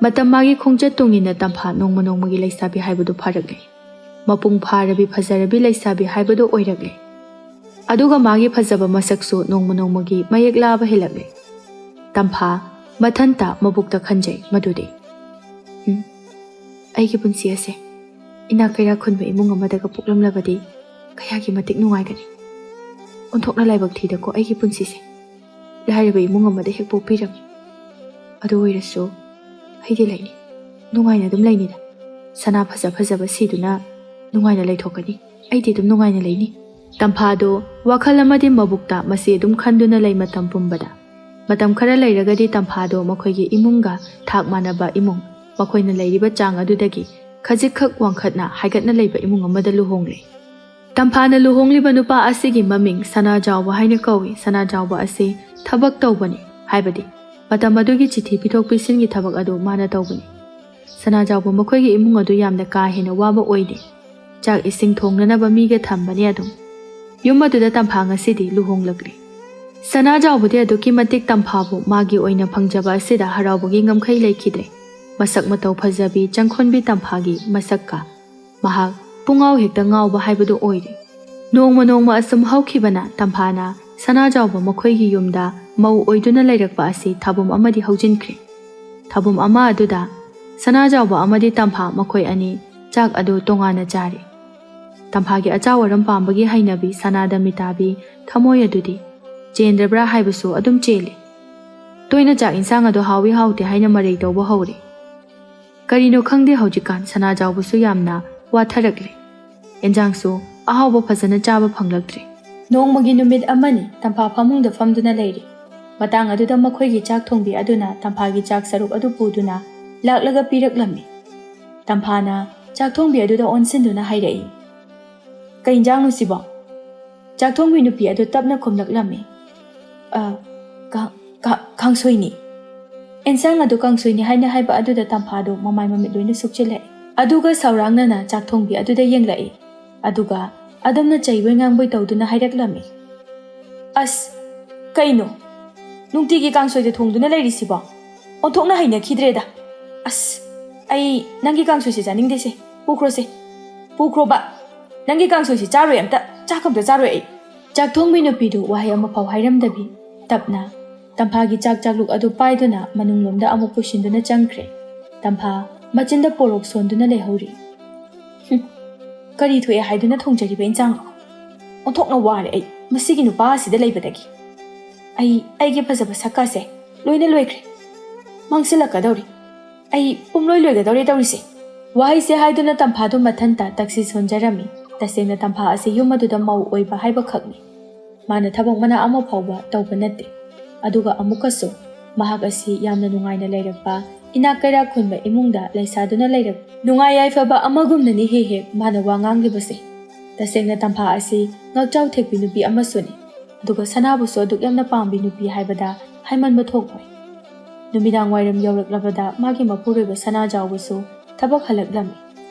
ꯃꯇꯝ ꯃꯥꯒꯤ ꯈꯣꯡꯆꯠ ꯇꯨꯡ ꯏꯟꯅ ꯇꯝꯐꯥ ꯅꯣꯡꯃ ꯅꯣꯡꯃꯒꯤ ꯂꯩꯁꯥꯕꯤ ꯍꯥꯏꯕꯗꯨ ꯐꯥꯔꯛꯂꯦ꯫ ꯃꯄꯨꯡ ꯐꯥꯔꯕꯤ ꯐꯖꯔꯕꯤ ꯂꯩꯁꯥꯕꯤ ꯍꯥꯏꯕꯗꯨ ꯑꯣꯏꯔꯛꯂꯦ꯫ ꯑꯗꯨꯒ ꯃꯥꯒꯤ ꯐꯖꯕ ꯃꯁꯛꯁꯨ ꯅꯣꯡꯃ ꯅꯣꯡꯃꯒꯤ ꯃꯌꯦꯛ ꯂꯥꯕ ꯍꯦꯜꯂꯛꯂꯦ꯫ ꯇꯝꯐꯥ ꯃꯊꯟꯇ ꯃꯕꯨꯛꯇ ꯈꯟꯖꯩ ꯃꯗꯨꯗꯤ, "ꯎꯝ, ꯑꯩꯒꯤ ꯄꯨꯟꯁꯤ ꯑꯁꯦ ꯏꯅꯥꯛ ꯀꯩꯔꯥꯛ ꯈꯨꯟꯕ ꯏꯃꯨꯡ ꯑꯃꯗꯒ ꯄꯣꯛꯂꯝꯂꯕꯗꯤ ꯀꯌꯥꯒꯤ ꯃꯇꯤꯛ ꯅꯨꯡꯉꯥꯏꯒꯅꯤ꯫ ꯑꯣꯟꯊꯣꯛꯅ ꯂꯥꯏꯕꯛ ꯊꯤꯗꯀꯣ ꯑꯩꯒꯤ ꯄꯨꯟꯁꯤꯁꯦ꯫ ꯂꯥꯏꯔꯕ ꯏꯃꯨꯡ ꯑꯃꯗ ꯍꯦꯛ ꯄꯣꯛꯄꯤꯔꯝꯃꯤ꯫ ꯑꯗꯨ ꯑꯣꯏꯔꯁꯨ ꯑꯩꯗꯤ ꯂꯩꯅꯤ, ꯅꯨꯡꯉꯥꯏꯅ ꯑꯗꯨꯝ ꯂꯩꯅꯤꯗ꯫ ꯁꯅꯥ ꯐꯖ ꯐꯖꯕ ꯁꯤꯗꯨꯅ ꯅꯨꯡꯉꯥꯏꯅ ꯂꯩꯊꯣꯛꯀꯅꯤ꯫ ꯑꯩꯗꯤ ꯑꯗꯨꯝ ꯅꯨꯡꯉꯥꯏꯅ ꯂꯩꯅꯤ꯫" ꯇꯝꯐꯥꯗꯣ ꯋꯥꯈꯜ ꯑꯃꯗꯤ ꯃꯕꯨꯛꯇ ꯃꯁꯤ ꯑꯗꯨꯝ ꯈꯟꯗꯨꯅ ꯂꯩ ꯃꯇꯝ ꯄꯨꯝꯕꯗ꯫ ꯃꯇꯝ ꯈꯔ ꯂꯩꯔꯒꯗꯤ ꯇꯝꯐꯥꯗꯣ ꯃꯈꯣꯏꯒꯤ ꯏꯃꯨꯡꯒ ꯊꯥꯛ ꯃꯥꯟꯅꯕ ꯏꯃꯨꯡ, ꯃꯈꯣꯏꯅ ꯂꯩꯔꯤꯕ ꯆꯥꯡ ꯑꯗꯨꯗꯒꯤ ꯈꯖꯤꯛꯈꯛ ꯋꯥꯡꯈꯠꯅ ꯍꯥꯏꯒꯠꯅ ꯂꯩꯕ ꯏꯃꯨꯡ ꯑꯃꯗ ꯂꯨꯍꯣꯡꯂꯦ꯫ ꯇꯝꯐꯥꯅ ꯂꯨꯍꯣꯡꯂꯤꯕ ꯅꯨꯄꯥ ꯑꯁꯤꯒꯤ ꯃꯃꯤꯡ ꯁꯅꯥꯖꯥꯎꯕ ꯍꯥꯏꯅ ꯀꯧꯏ꯫ ꯁꯅꯥꯖꯥꯎꯕ ꯑꯁꯤ ꯊꯕꯛ ꯇꯧꯕꯅꯤ, ꯍꯥꯏꯕꯗꯤ ꯃꯇꯝ ꯑꯗꯨꯒꯤ ꯆꯤꯊꯤ ꯄꯤꯊꯣꯛ ꯄꯤꯁꯤꯟꯒꯤ ꯊꯕꯛ ꯑꯗꯨ ꯃꯥꯅ ꯇꯧꯕꯅꯤ꯫ ꯁꯅꯥꯖꯥꯎꯕ ꯃꯈꯣꯏꯒꯤ ꯏꯃꯨꯡ ꯑꯗꯨ ꯌꯥꯝꯅ ꯀꯥ ꯍꯦꯟꯅ ꯋꯥꯕ ꯑꯣꯏꯗꯦ꯫ ꯆꯥꯛ ꯏꯁꯤꯡ ꯊꯣꯡꯅꯅꯕ ꯃꯤꯒ ꯊꯝꯕꯅꯦ ꯑꯗꯨꯝ꯫ ꯌꯨꯝ ꯑꯗꯨꯗ ꯇꯝꯐꯥ ꯉꯁꯤꯗꯤ ꯂꯨꯍꯣꯡꯂꯛꯂꯦ꯫ ꯁꯅꯥꯖꯥꯎꯕꯗꯤ ꯑꯗꯨꯛꯀꯤ ꯃꯇꯤꯛ ꯇꯝꯐꯥꯕꯨ ꯃꯥꯒꯤ ꯑꯣꯏꯅ ꯐꯪꯖꯕ ꯑꯁꯤꯗ ꯍꯔꯥꯎꯕꯒꯤ ꯉꯝꯈꯩ ꯂꯩꯈꯤꯗ꯭ꯔꯦ꯫ ꯃꯁꯛ ꯃꯇꯧ ꯐꯖꯕꯤ ꯆꯪꯈꯣꯟꯕꯤ ꯇꯝꯐꯥꯒꯤ ꯃꯁꯛꯀ ꯃꯍꯥꯛ ꯄꯨꯡꯉꯥꯎ ꯍꯦꯛꯇ ꯉꯥꯎꯕ ꯍꯥꯏꯕꯗꯨ ꯑꯣꯏꯔꯦ꯫ ꯅꯣꯡꯃ ꯅꯣꯡꯃ ꯑꯁꯨꯝ ꯍꯧꯈꯤꯕꯅ ꯇꯝꯐꯥꯅ ꯁꯅꯥꯖꯥꯎꯕ ꯃꯈꯣꯏꯒꯤ ꯌꯨꯝꯗ ꯃꯧ ꯑꯣꯏꯗꯨꯅ ꯂꯩꯔꯛꯄ ꯑꯁꯤ ꯊꯥꯕꯨꯝ ꯑꯃꯗꯤ ꯍꯧꯖꯤꯟꯈ꯭ꯔꯦ꯫ ꯊꯥꯕꯨꯝ ꯑꯃ ꯑꯗꯨꯗ ꯁꯅꯥꯖꯥꯎꯕ ꯑꯃꯗꯤ ꯇꯝꯐꯥ ꯃꯈꯣꯏ ꯑꯅꯤ ꯆꯥꯛ ꯑꯗꯨ ꯇꯣꯉꯥꯟꯅ ꯆꯥꯔꯦ꯫ ꯇꯝꯐꯥꯒꯤ ꯑꯆꯥꯎ ꯑꯔꯝ ꯄꯥꯝꯕꯒꯤ ꯍꯩꯅꯕꯤ ꯁꯅꯥꯗ ꯃꯤꯇꯥꯕꯤ ꯊꯃꯣꯏ ꯑꯗꯨꯗꯤ ꯆꯦꯟꯗ꯭ꯔꯕ꯭ꯔꯥ ꯍꯥꯏꯕꯁꯨ ꯑꯗꯨꯝ ꯆꯦꯜꯂꯤ꯫ ꯇꯣꯏꯅ ꯆꯥꯛ ꯏꯟꯁꯥꯡ ꯑꯗꯨ ꯍꯥꯎꯏ ꯍꯥꯎꯇꯦ ꯍꯥꯏꯅ ꯃꯔꯩ ꯇꯧꯕ ꯍꯧꯔꯦ꯫ ꯀꯔꯤꯅꯣ ꯈꯪꯗꯦ, ꯍꯧꯖꯤꯛꯀꯥꯟ ꯁꯅꯥꯖꯥꯎꯕꯁꯨ ꯌꯥꯝꯅ ꯋꯥꯊꯔꯛꯂꯦ꯫ ꯑꯦꯟꯖꯥꯡꯁꯨ ꯑꯍꯥꯎꯕ ꯐꯖꯅ ꯆꯥꯕ ꯐꯪꯂꯛꯇ꯭ꯔꯦ꯫ ꯅꯣꯡꯃꯒꯤ ꯅꯨꯃꯤꯠ ꯑꯃꯅꯤ ꯇꯝꯐꯥ ꯐꯃꯨꯡꯗ ꯐꯝꯗꯨꯅ ꯂꯩꯔꯤ꯫ ꯃꯇꯥꯡ ꯑꯗꯨꯗ ꯃꯈꯣꯏꯒꯤ ꯆꯥꯛ ꯊꯣꯡꯕꯤ ꯑꯗꯨꯅ ꯇꯝꯐꯥꯒꯤ ꯆꯥꯛ ꯁꯔꯨꯛ ꯑꯗꯨ ꯄꯨꯗꯨꯅ ꯂꯥꯛꯂꯒ ꯄꯤꯔꯛꯂꯝꯃꯤ꯫ ꯇꯝꯐꯥꯅ ꯆꯥꯛ ꯊꯣꯡꯕꯤ ꯑꯗꯨꯗ ꯑꯣꯟꯁꯤꯟꯗꯨꯅ ꯍꯥꯏꯔꯛꯏ, "ꯀꯩ ꯏꯟꯖꯥꯡꯅꯣ ꯁꯤꯕꯣ?" ꯆꯥꯛ ꯊꯣꯡꯕꯤ ꯅꯨꯄꯤ ꯑꯗꯨ ꯇꯞꯅ ꯈꯨꯝꯂꯛꯂꯝꯃꯤ, "ꯑ, ꯀꯥ-, ꯀꯥ-, ꯀꯥꯡꯁꯣꯏꯅꯤ꯫" ꯑꯦꯟꯁꯥꯡ ꯑꯗꯨ ꯀꯥꯡꯁꯣꯏꯅꯤ ꯍꯥꯏꯅ ꯍꯥꯏꯕ ꯑꯗꯨꯗ ꯇꯝꯐꯥꯗꯨ ꯃꯃꯥꯏ ꯃꯃꯤꯠ ꯂꯣꯏꯅ ꯁꯨꯛꯆꯤꯜꯂꯛꯏ꯫ ꯑꯗꯨꯒ ꯁꯥꯎꯔꯥꯡꯅꯅ ꯆꯥꯛ ꯊꯣꯡꯕꯤ ꯑꯗꯨꯗ ꯌꯦꯡꯂꯛꯏ꯫ ꯑꯗꯨꯒ ꯑꯗꯨꯝꯅ ꯆꯩꯕꯣꯏ ꯉꯥꯡꯕꯣꯏ ꯇꯧꯗꯨꯅ ꯍꯥꯏꯔꯛꯂꯝꯃꯤ, "ꯑꯁ, ꯀꯩꯅꯣ? ꯅꯨꯡꯇꯤꯒꯤ ꯀꯥꯡꯁꯣꯏꯗ ꯊꯣꯡꯗꯨꯅ ꯂꯩꯔꯤꯁꯤꯕꯣ? ꯑꯣꯟꯊꯣꯛꯅ ꯍꯩꯅꯈꯤꯗ꯭ꯔꯦꯗ꯫ ꯑꯁ, ꯑꯩ ꯅꯪꯒꯤ ꯀꯥꯡꯁꯣꯏꯁꯦ ꯆꯥꯅꯤꯡꯗꯦꯁꯦ꯫ ꯄꯨꯈ꯭ꯔꯣꯁꯦ꯫ ꯄꯨꯈ꯭ꯔꯣꯕ꯫ ꯅꯪꯒꯤ ꯀꯥꯡꯁꯣꯏꯁꯦ ꯆꯥꯔꯣꯏ ꯑꯝꯇ꯫ ꯆꯥꯛ ꯑꯝꯇ ꯆꯥꯔꯣꯏ ꯑꯩ꯫" ꯆꯥꯛ ꯊꯣꯡꯕꯤ ꯅꯨꯄꯤꯗꯨ ꯋꯥꯍꯩ ꯑꯃꯐꯥꯎ ꯍꯥꯏꯔꯝꯗꯕꯤ ꯇꯞꯅ ꯇꯝꯐꯥꯒꯤ ꯆꯥꯛ ꯆꯥꯛꯂꯨꯛ ꯑꯗꯨ ꯄꯥꯏꯗꯨꯅ ꯃꯅꯨꯡꯂꯣꯝꯗ ꯑꯃꯨꯛ ꯄꯨꯁꯤꯟꯗꯨꯅ ꯆꯪꯈ꯭ꯔꯦ꯫ ꯇꯝꯐꯥ ꯃꯆꯤꯟꯗ ꯄꯣꯔꯣꯛ ꯁꯣꯟꯗꯨꯅ ꯂꯩꯍꯧꯔꯤ꯫ "ꯍꯨꯝ, ꯀꯔꯤ ꯊꯣꯛꯑꯦ ꯍꯥꯏꯗꯨꯅ ꯊꯣꯡꯖꯔꯤꯕ ꯏꯟꯁꯥꯡꯅꯣ? ꯑꯣꯟꯊꯣꯛꯅ ꯋꯥꯔꯦ ꯑꯩ ꯃꯁꯤꯒꯤ ꯅꯨꯄꯥ ꯑꯁꯤꯗ ꯂꯩꯕꯗꯒꯤ꯫ ꯑꯩ, ꯑꯩꯒꯤ ꯐꯖꯕ ꯁꯛꯀꯥꯁꯦ ꯂꯣꯏꯅ ꯂꯣꯏꯈ꯭ꯔꯦ꯫ ꯃꯥꯡꯁꯤꯜꯂꯛꯀꯗꯧꯔꯦ꯫ ꯑꯩ ꯄꯨꯝꯂꯣꯏ ꯂꯣꯏꯒꯗꯧꯔꯦ ꯇꯧꯔꯤꯁꯦ꯫" ꯋꯥꯍꯩꯁꯦ ꯍꯥꯏꯗꯨꯅ ꯇꯝꯐꯥꯗꯨ ꯃꯊꯟꯇ ꯇꯛꯁꯤ ꯁꯣꯟꯖꯔꯝꯃꯤ꯫ ꯇꯁꯦꯡꯅ ꯇꯝꯐꯥ ꯑꯁꯤ ꯌꯨꯝ ꯑꯗꯨꯗ ꯃꯧ ꯑꯣꯏꯕ ꯍꯥꯏꯕꯈꯛꯅꯤ꯫ ꯃꯥꯅ ꯊꯕꯛ ꯃꯅꯥ ꯑꯃ ꯐꯥꯎꯕ ꯇꯧꯕ ꯅꯠꯇꯦ꯫ ꯑꯗꯨꯒ ꯑꯃꯨꯛꯀꯁꯨ ꯃꯍꯥꯛ ꯑꯁꯤ ꯌꯥꯝꯅ ꯅꯨꯡꯉꯥꯏꯅ ꯂꯩꯔꯛꯄ, ꯏꯅꯥꯛ ꯀꯩꯔꯥꯛ ꯈꯨꯟꯕ ꯏꯃꯨꯡꯗ ꯂꯩꯁꯥꯗꯨꯅ ꯂꯩꯔꯛꯄ, ꯅꯨꯡꯉꯥꯏ ꯌꯥꯏꯐꯕ ꯑꯃꯒꯨꯝꯅꯅꯤ ꯍꯦꯛ ꯍꯦꯛ ꯃꯥꯅ ꯋꯥ ꯉꯥꯡꯂꯤꯕꯁꯦ꯫ ꯇꯁꯦꯡꯅ ꯇꯝꯐꯥ ꯑꯁꯤ ꯉꯥꯛꯆꯥꯎ ꯊꯦꯛꯄꯤ ꯅꯨꯄꯤ ꯑꯃꯁꯨꯅꯤ꯫ ꯑꯗꯨꯒ ꯁꯅꯥꯕꯨꯁꯨ ꯑꯗꯨꯛ ꯌꯥꯝꯅ ꯄꯥꯝꯕꯤ ꯅꯨꯄꯤ ꯍꯥꯏꯕꯗ ꯍꯥꯏꯃꯟꯕ ꯊꯣꯛꯂꯣꯏ꯫ ꯅꯨꯃꯤꯗꯥꯡ ꯋꯥꯏꯔꯝ ꯌꯧꯔꯛꯂꯕꯗ ꯃꯥꯒꯤ ꯃꯄꯨꯔꯣꯏꯕ ꯁꯅꯥꯖꯥꯎꯕꯁꯨ ꯊꯕꯛ ꯍꯜꯂꯛꯂꯝꯃꯤ꯫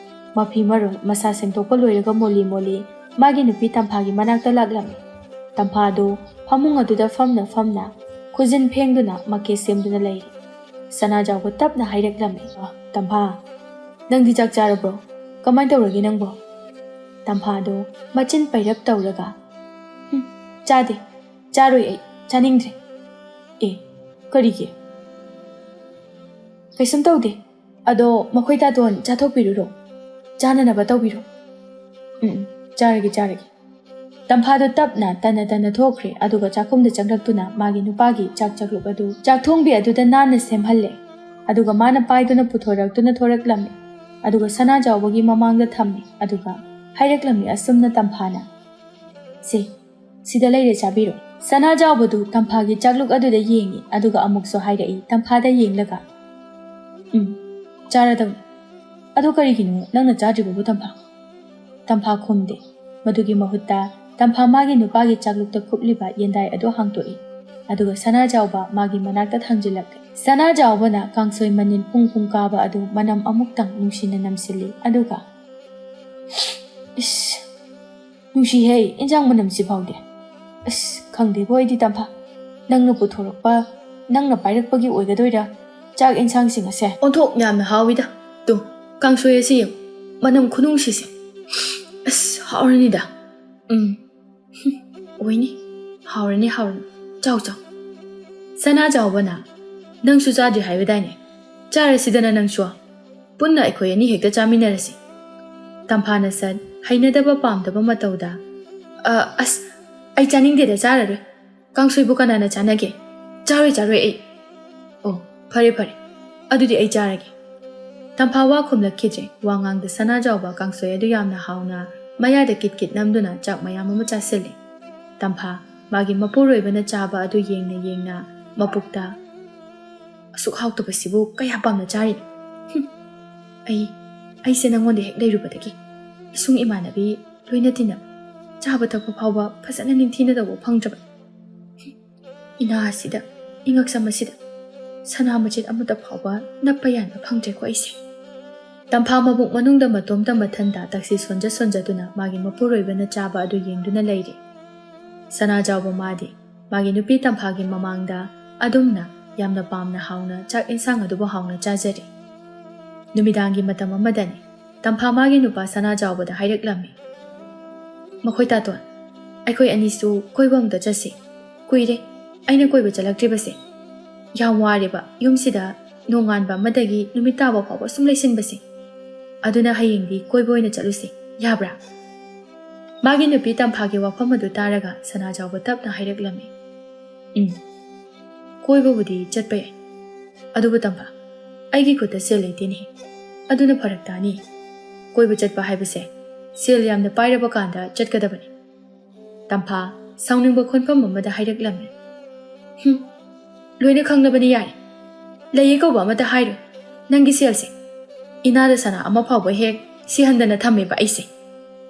ꯃꯐꯤ ꯃꯔꯣꯜ ꯃꯁꯥ ꯁꯦꯡꯗꯣꯛꯄ ꯂꯣꯏꯔꯒ ꯃꯣꯜꯂꯤ ꯃꯣꯜꯂꯤ ꯃꯥꯒꯤ ꯅꯨꯄꯤ ꯇꯝꯐꯥꯒꯤ ꯃꯅꯥꯛꯇ ꯂꯥꯛꯂꯝꯃꯤ꯫ ꯇꯝꯐꯥꯗꯨ ꯐꯃꯨꯡ ꯑꯗꯨꯗ ꯐꯝꯅ ꯐꯝꯅ ꯈꯨꯖꯤꯟ ꯐꯦꯡꯗꯨꯅ ꯃꯀꯦ ꯁꯦꯝꯗꯨꯅ ꯂꯩꯔꯤ꯫ ꯁꯅꯥꯖꯥꯎꯕ ꯇꯞꯅ ꯍꯥꯏꯔꯛꯂꯝꯃꯤ, "ꯋꯥ, ꯇꯝꯐꯥ, ꯅꯪꯗꯤ ꯆꯥꯛ ꯆꯥꯔꯕ꯭ꯔꯣ? ꯀꯃꯥꯏꯅ ꯇꯧꯔꯒꯦ ꯅꯪꯕꯣ?" ꯇꯝꯐꯥꯗꯨ ꯃꯆꯤꯟ ꯄꯩꯔꯞ ꯇꯧꯔꯒ, "ꯍꯨꯝ, ꯆꯥꯗꯦ, ꯆꯥꯔꯣꯏ ꯑꯩ, ꯆꯥꯅꯤꯡꯗ꯭ꯔꯦ꯫" "ꯑꯦ, ꯀꯔꯤꯒꯤ?" "ꯀꯩꯁꯨꯝ ꯇꯧꯗꯦ꯫ ꯑꯗꯣ ꯃꯈꯣꯏ ꯇꯥꯇꯣꯟ ꯆꯥꯊꯣꯛꯄꯤꯔꯨꯔꯣ, ꯆꯥꯅꯅꯕ ꯇꯧꯕꯤꯔꯣ꯫" "ꯎꯝ, ꯎꯝ, ꯆꯥꯔꯒꯦ, ꯆꯥꯔꯒꯦ꯫" ꯇꯝꯐꯥꯗꯨ ꯇꯞꯅ ꯇꯅ ꯇꯅ ꯊꯣꯛꯈ꯭ꯔꯦ, ꯑꯗꯨꯒ ꯆꯥꯛꯈꯨꯝꯗ ꯆꯪꯂꯛꯇꯨꯅ ꯃꯥꯒꯤ ꯅꯨꯄꯥꯒꯤ ꯆꯥꯛ ꯆꯥꯛꯂꯨꯛ ꯑꯗꯨ ꯆꯥꯛꯊꯣꯡꯕꯤ ꯑꯗꯨꯗ ꯅꯥꯟꯅ ꯁꯦꯝꯍꯜꯂꯦ꯫ ꯑꯗꯨꯒ ꯃꯥꯅ ꯄꯥꯏꯗꯨꯅ ꯄꯨꯊꯣꯔꯛꯇꯨꯅ ꯊꯣꯔꯛꯂꯝꯃꯤ꯫ ꯑꯗꯨꯒ ꯁꯅꯥꯖꯥꯎꯕꯒꯤ ꯃꯃꯥꯡꯗ ꯊꯝꯃꯤ꯫ ꯑꯗꯨꯒ ꯍꯥꯏꯔꯛꯂꯝꯃꯤ ꯑꯁꯨꯝꯅ ꯇꯝꯐꯥꯅ, "ꯁꯦ, ꯁꯤꯗ ꯂꯩꯔꯦ, ꯆꯥꯕꯤꯔꯣ꯫" ꯁꯅꯥꯖꯥꯎꯕꯗꯨ ꯇꯝꯐꯥꯒꯤ ꯆꯥꯛꯂꯨꯛ ꯑꯗꯨꯗ ꯌꯦꯡꯉꯤ, ꯑꯗꯨꯒ ꯑꯃꯨꯛꯁꯨ ꯍꯥꯏꯔꯛꯏ ꯇꯝꯐꯥꯗ ꯌꯦꯡꯂꯒ, "ꯎꯝ, ꯆꯥꯔꯗꯧꯅꯤ꯫ ꯑꯗꯨ ꯀꯔꯤꯒꯤꯅꯣ ꯅꯪꯅ ꯆꯥꯗ꯭ꯔꯤꯕꯕꯨ, ꯇꯝꯐꯥ?" ꯇꯝꯐꯥ ꯈꯨꯝꯗꯦ꯫ ꯃꯗꯨꯒꯤ ꯃꯍꯨꯠꯇ ꯇꯝꯐꯥ ꯃꯥꯒꯤ ꯅꯨꯄꯥꯒꯤ ꯆꯥꯛꯂꯨꯛꯇ ꯀꯨꯞꯂꯤꯕ ꯌꯦꯟꯗꯥꯏ ꯑꯗꯨ ꯍꯥꯡꯗꯣꯛꯏ, ꯑꯗꯨꯒ ꯁꯅꯥꯖꯥꯎꯕ ꯃꯥꯒꯤ ꯃꯅꯥꯛꯇ ꯊꯥꯡꯖꯤꯜꯂꯛꯂꯦ꯫ ꯁꯅꯥꯖꯥꯎꯕꯅ ꯀꯥꯡꯁꯣꯏ ꯃꯅꯤꯟ ꯄꯨꯡ ꯄꯨꯡ ꯀꯥꯕ ꯑꯗꯨ ꯃꯅꯝ ꯑꯃꯨꯛꯇꯪ ꯅꯨꯡꯁꯤꯅ ꯅꯝꯁꯤꯜꯂꯤ, ꯑꯗꯨꯒ, "ꯏꯁ, ꯅꯨꯡꯁꯤꯍꯦ, ꯏꯟꯖꯥꯡ ꯃꯅꯝꯁꯤ ꯐꯥꯎꯗꯤ꯫ ꯑꯁ, ꯈꯪꯗꯦꯕꯣ ꯑꯩꯗꯤ, ꯇꯝꯐꯥ꯫ ꯅꯪꯅ ꯄꯨꯊꯣꯔꯛꯄ, ꯅꯪꯅ ꯄꯥꯏꯔꯛꯄꯒꯤ ꯑꯣꯏꯒꯗꯣꯏꯔꯥ ꯆꯥꯛ ꯏꯟꯁꯥꯡꯁꯤꯡ ꯑꯁꯦ?" "ꯑꯣꯟꯊꯣꯛ ꯌꯥꯝꯅ ꯍꯥꯎꯋꯤꯗ꯫ ꯇꯨ, ꯀꯥꯡꯁꯣꯏ ꯑꯁꯤ ꯌꯦꯡꯉꯨ, ꯃꯅꯝ ꯈꯨꯅꯨꯡꯁꯤꯁꯦ꯫ ꯑꯁ, ꯍꯥꯎꯔꯅꯤꯗ꯫" "ꯎꯝ, ꯍꯨꯝ, ꯑꯣꯏꯅꯤ꯫ ꯍꯥꯎꯔꯅꯤ, ꯍꯥꯎꯔꯅꯤ꯫ ꯆꯥꯎ, ꯆꯥꯎ꯫" ꯁꯅꯥꯖꯥꯎꯕꯅ, "ꯅꯪꯁꯨ ꯆꯥꯗ꯭ꯔꯤ ꯍꯥꯏꯕꯗꯥꯏꯅꯦ? ꯆꯥꯔꯁꯤꯗꯅ ꯅꯪꯁꯨ꯫ ꯄꯨꯟꯅ ꯑꯩꯈꯣꯏ ꯑꯅꯤ ꯍꯦꯛꯇ ꯆꯥꯃꯤꯟꯅꯔꯁꯤ꯫" ꯇꯝꯐꯥꯅ ꯁꯠ ꯍꯩꯅꯗꯕ ꯄꯥꯝꯗꯕ ꯃꯇꯧꯗ, "ꯑ, ꯑꯁ, ꯑꯩ ꯆꯥꯅꯤꯡꯗꯦꯗ, ꯆꯥꯔꯔꯣꯏ꯫ ꯀꯥꯡꯁꯣꯏꯕꯨ ꯀꯅꯥꯅ ꯆꯥꯅꯒꯦ? ꯆꯥꯔꯣꯏ, ꯆꯥꯔꯣꯏ ꯑꯩ꯫" "ꯑꯣ, ꯐꯔꯦ, ꯐꯔꯦ꯫ ꯑꯗꯨꯗꯤ ꯑꯩ ꯆꯥꯔꯒꯦ꯫" ꯇꯝꯐꯥ ꯋꯥ ꯈꯨꯝꯂꯛꯈꯤꯗ꯭ꯔꯦ꯫ ꯋꯥꯉꯥꯡꯗ ꯁꯅꯥꯖꯥꯎꯕ ꯀꯥꯡꯁꯣꯏ ꯑꯗꯨ ꯌꯥꯝꯅ ꯍꯥꯎꯅ ꯃꯌꯥꯗ ꯀꯤꯠ ꯀꯤꯠ ꯅꯝꯗꯨꯅ ꯆꯥꯛ ꯃꯌꯥꯝ ꯑꯃ ꯆꯥꯁꯤꯜꯂꯦ꯫ ꯇꯝꯐꯥ ꯃꯥꯒꯤ ꯃꯄꯨꯔꯣꯏꯕꯅ ꯆꯥꯕ ꯑꯗꯨ ꯌꯦꯡꯅ ꯌꯦꯡꯅ ꯃꯄꯨꯛꯇ, "ꯑꯁꯨꯛ ꯍꯥꯎꯇꯕꯁꯤꯕꯨ ꯀꯌꯥ ꯄꯥꯝꯅ ꯆꯥꯔꯤꯅꯣ? ꯍꯨꯝ, ꯑꯩ, ꯑꯩꯁꯦ ꯅꯪꯉꯣꯟꯗ ꯍꯦꯛ ꯂꯩꯔꯨꯕꯗꯒꯤ ꯏꯁꯨꯡ ꯏꯃꯥꯟꯅꯕꯤ ꯂꯣꯏꯅ ꯇꯤꯟꯅꯕ, ꯆꯥꯕ ꯊꯛꯄ ꯐꯥꯎꯕ ꯐꯖꯅ ꯅꯤꯡꯊꯤꯅ ꯇꯧꯕ ꯐꯪꯗ꯭ꯔꯕ꯫ ꯍꯨꯝ, ꯏꯅꯥ ꯑꯁꯤꯗ, ꯏꯉꯛꯁꯝ ꯑꯁꯤꯗ ꯁꯅꯥ ꯃꯆꯦꯠ ꯑꯃꯠꯇ ꯐꯥꯎꯕ ꯅꯞꯄ ꯌꯥꯟꯕ ꯐꯪꯗ꯭ꯔꯦꯀꯣ ꯑꯩꯁꯦ꯫ ꯇꯝꯐꯥ ꯃꯕꯨꯛ ꯃꯅꯨꯡꯗ ꯃꯇꯣꯝꯇ ꯃꯊꯟꯇ ꯇꯛꯁꯤ ꯁꯣꯟꯖ ꯁꯣꯟꯖꯗꯨꯅ ꯃꯥꯒꯤ ꯃꯄꯨꯔꯣꯏꯕꯅ ꯆꯥꯕ ꯑꯗꯨ ꯌꯦꯡꯗꯨꯅ ꯂꯩꯔꯤ꯫ ꯁꯅꯥꯖꯥꯎꯕ ꯃꯥꯗꯤ ꯃꯥꯒꯤ ꯅꯨꯄꯤ ꯇꯝꯐꯥꯒꯤ ꯃꯃꯥꯡꯗ ꯑꯗꯨꯝꯅ ꯌꯥꯝꯅ ꯄꯥꯝꯅ ꯍꯥꯎꯅ ꯆꯥꯛ ꯏꯟꯁꯥꯡ ꯑꯗꯨꯕꯨ ꯍꯥꯎꯅ ꯆꯥꯖꯔꯤ꯫ ꯅꯨꯃꯤꯗꯥꯡꯒꯤ ꯃꯇꯝ ꯑꯃꯗꯅꯤ꯫ ꯇꯝꯐꯥ ꯃꯥꯒꯤ ꯅꯨꯄꯥ ꯁꯅꯥꯖꯥꯎꯕꯗ ꯍꯥꯏꯔꯛꯂꯝꯃꯤ, "ꯃꯈꯣꯏ ꯇꯥꯇꯣꯟ, ꯑꯩꯈꯣꯏ ꯑꯅꯤꯁꯨ ꯀꯣꯏꯕ ꯑꯃꯨꯛꯇ ꯆꯠꯁꯤ꯫ ꯀꯨꯏꯔꯦ ꯑꯩꯅ ꯀꯣꯏꯕ ꯆꯠꯂꯛꯇ꯭ꯔꯤꯕꯁꯦ꯫ ꯌꯥꯝ ꯋꯥꯔꯦꯕ ꯌꯨꯝꯁꯤꯗ ꯅꯣꯡꯉꯥꯟꯕ ꯑꯃꯗꯒꯤ ꯅꯨꯃꯤꯠ ꯇꯥꯕ ꯐꯥꯎꯕ ꯁꯨꯝ ꯂꯩꯁꯤꯟꯕꯁꯦ꯫ ꯑꯗꯨꯅ ꯍꯌꯦꯡꯗꯤ ꯀꯣꯏꯕ ꯑꯣꯏꯅ ꯆꯠꯂꯨꯁꯤ, ꯌꯥꯕ꯭ꯔꯥ?" ꯃꯥꯒꯤ ꯅꯨꯄꯤ ꯇꯝꯐꯥꯒꯤ ꯋꯥꯐꯝ ꯑꯗꯨ ꯇꯥꯔꯒ ꯁꯅꯥꯖꯥꯎꯕ ꯇꯞꯅ ꯍꯥꯏꯔꯛꯂꯝꯃꯤ, "ꯎꯝ, ꯀꯣꯏꯕꯕꯨꯗꯤ ꯆꯠꯄ ꯌꯥꯏ꯫ ꯑꯗꯨꯕꯨ ꯇꯝꯐꯥ, ꯑꯩꯒꯤ ꯈꯨꯠꯇ ꯁꯦꯜ ꯂꯩꯇꯦꯅꯦ꯫ ꯑꯗꯨꯅ ꯐꯔꯛ ꯇꯥꯅꯤ꯫ ꯀꯣꯏꯕ ꯆꯠꯄ ꯍꯥꯏꯕꯁꯦ ꯁꯦꯜ ꯌꯥꯝꯅ ꯄꯥꯏꯔꯕ ꯀꯥꯟꯗ ꯆꯠꯀꯗꯕꯅꯤ꯫" ꯇꯝꯐꯥ ꯁꯥꯎꯅꯤꯡꯕ ꯈꯣꯟꯐꯝ ꯑꯃꯗ ꯍꯥꯏꯔꯛꯂꯝꯃꯤ, "ꯍꯨꯝ, ꯂꯣꯏꯅ ꯈꯪꯂꯕꯅꯤ, ꯌꯥꯔꯦ꯫ ꯂꯩꯌꯦ ꯀꯧꯕ ꯑꯃꯠꯇ ꯍꯥꯏꯔꯣꯏ꯫ ꯅꯪꯒꯤ ꯁꯦꯜꯁꯦ ꯏꯅꯥꯗ ꯁꯅꯥ ꯑꯃ ꯐꯥꯎꯕ ꯍꯦꯛ ꯁꯤꯍꯟꯗꯅ ꯊꯝꯃꯦꯕ ꯑꯩꯁꯦ꯫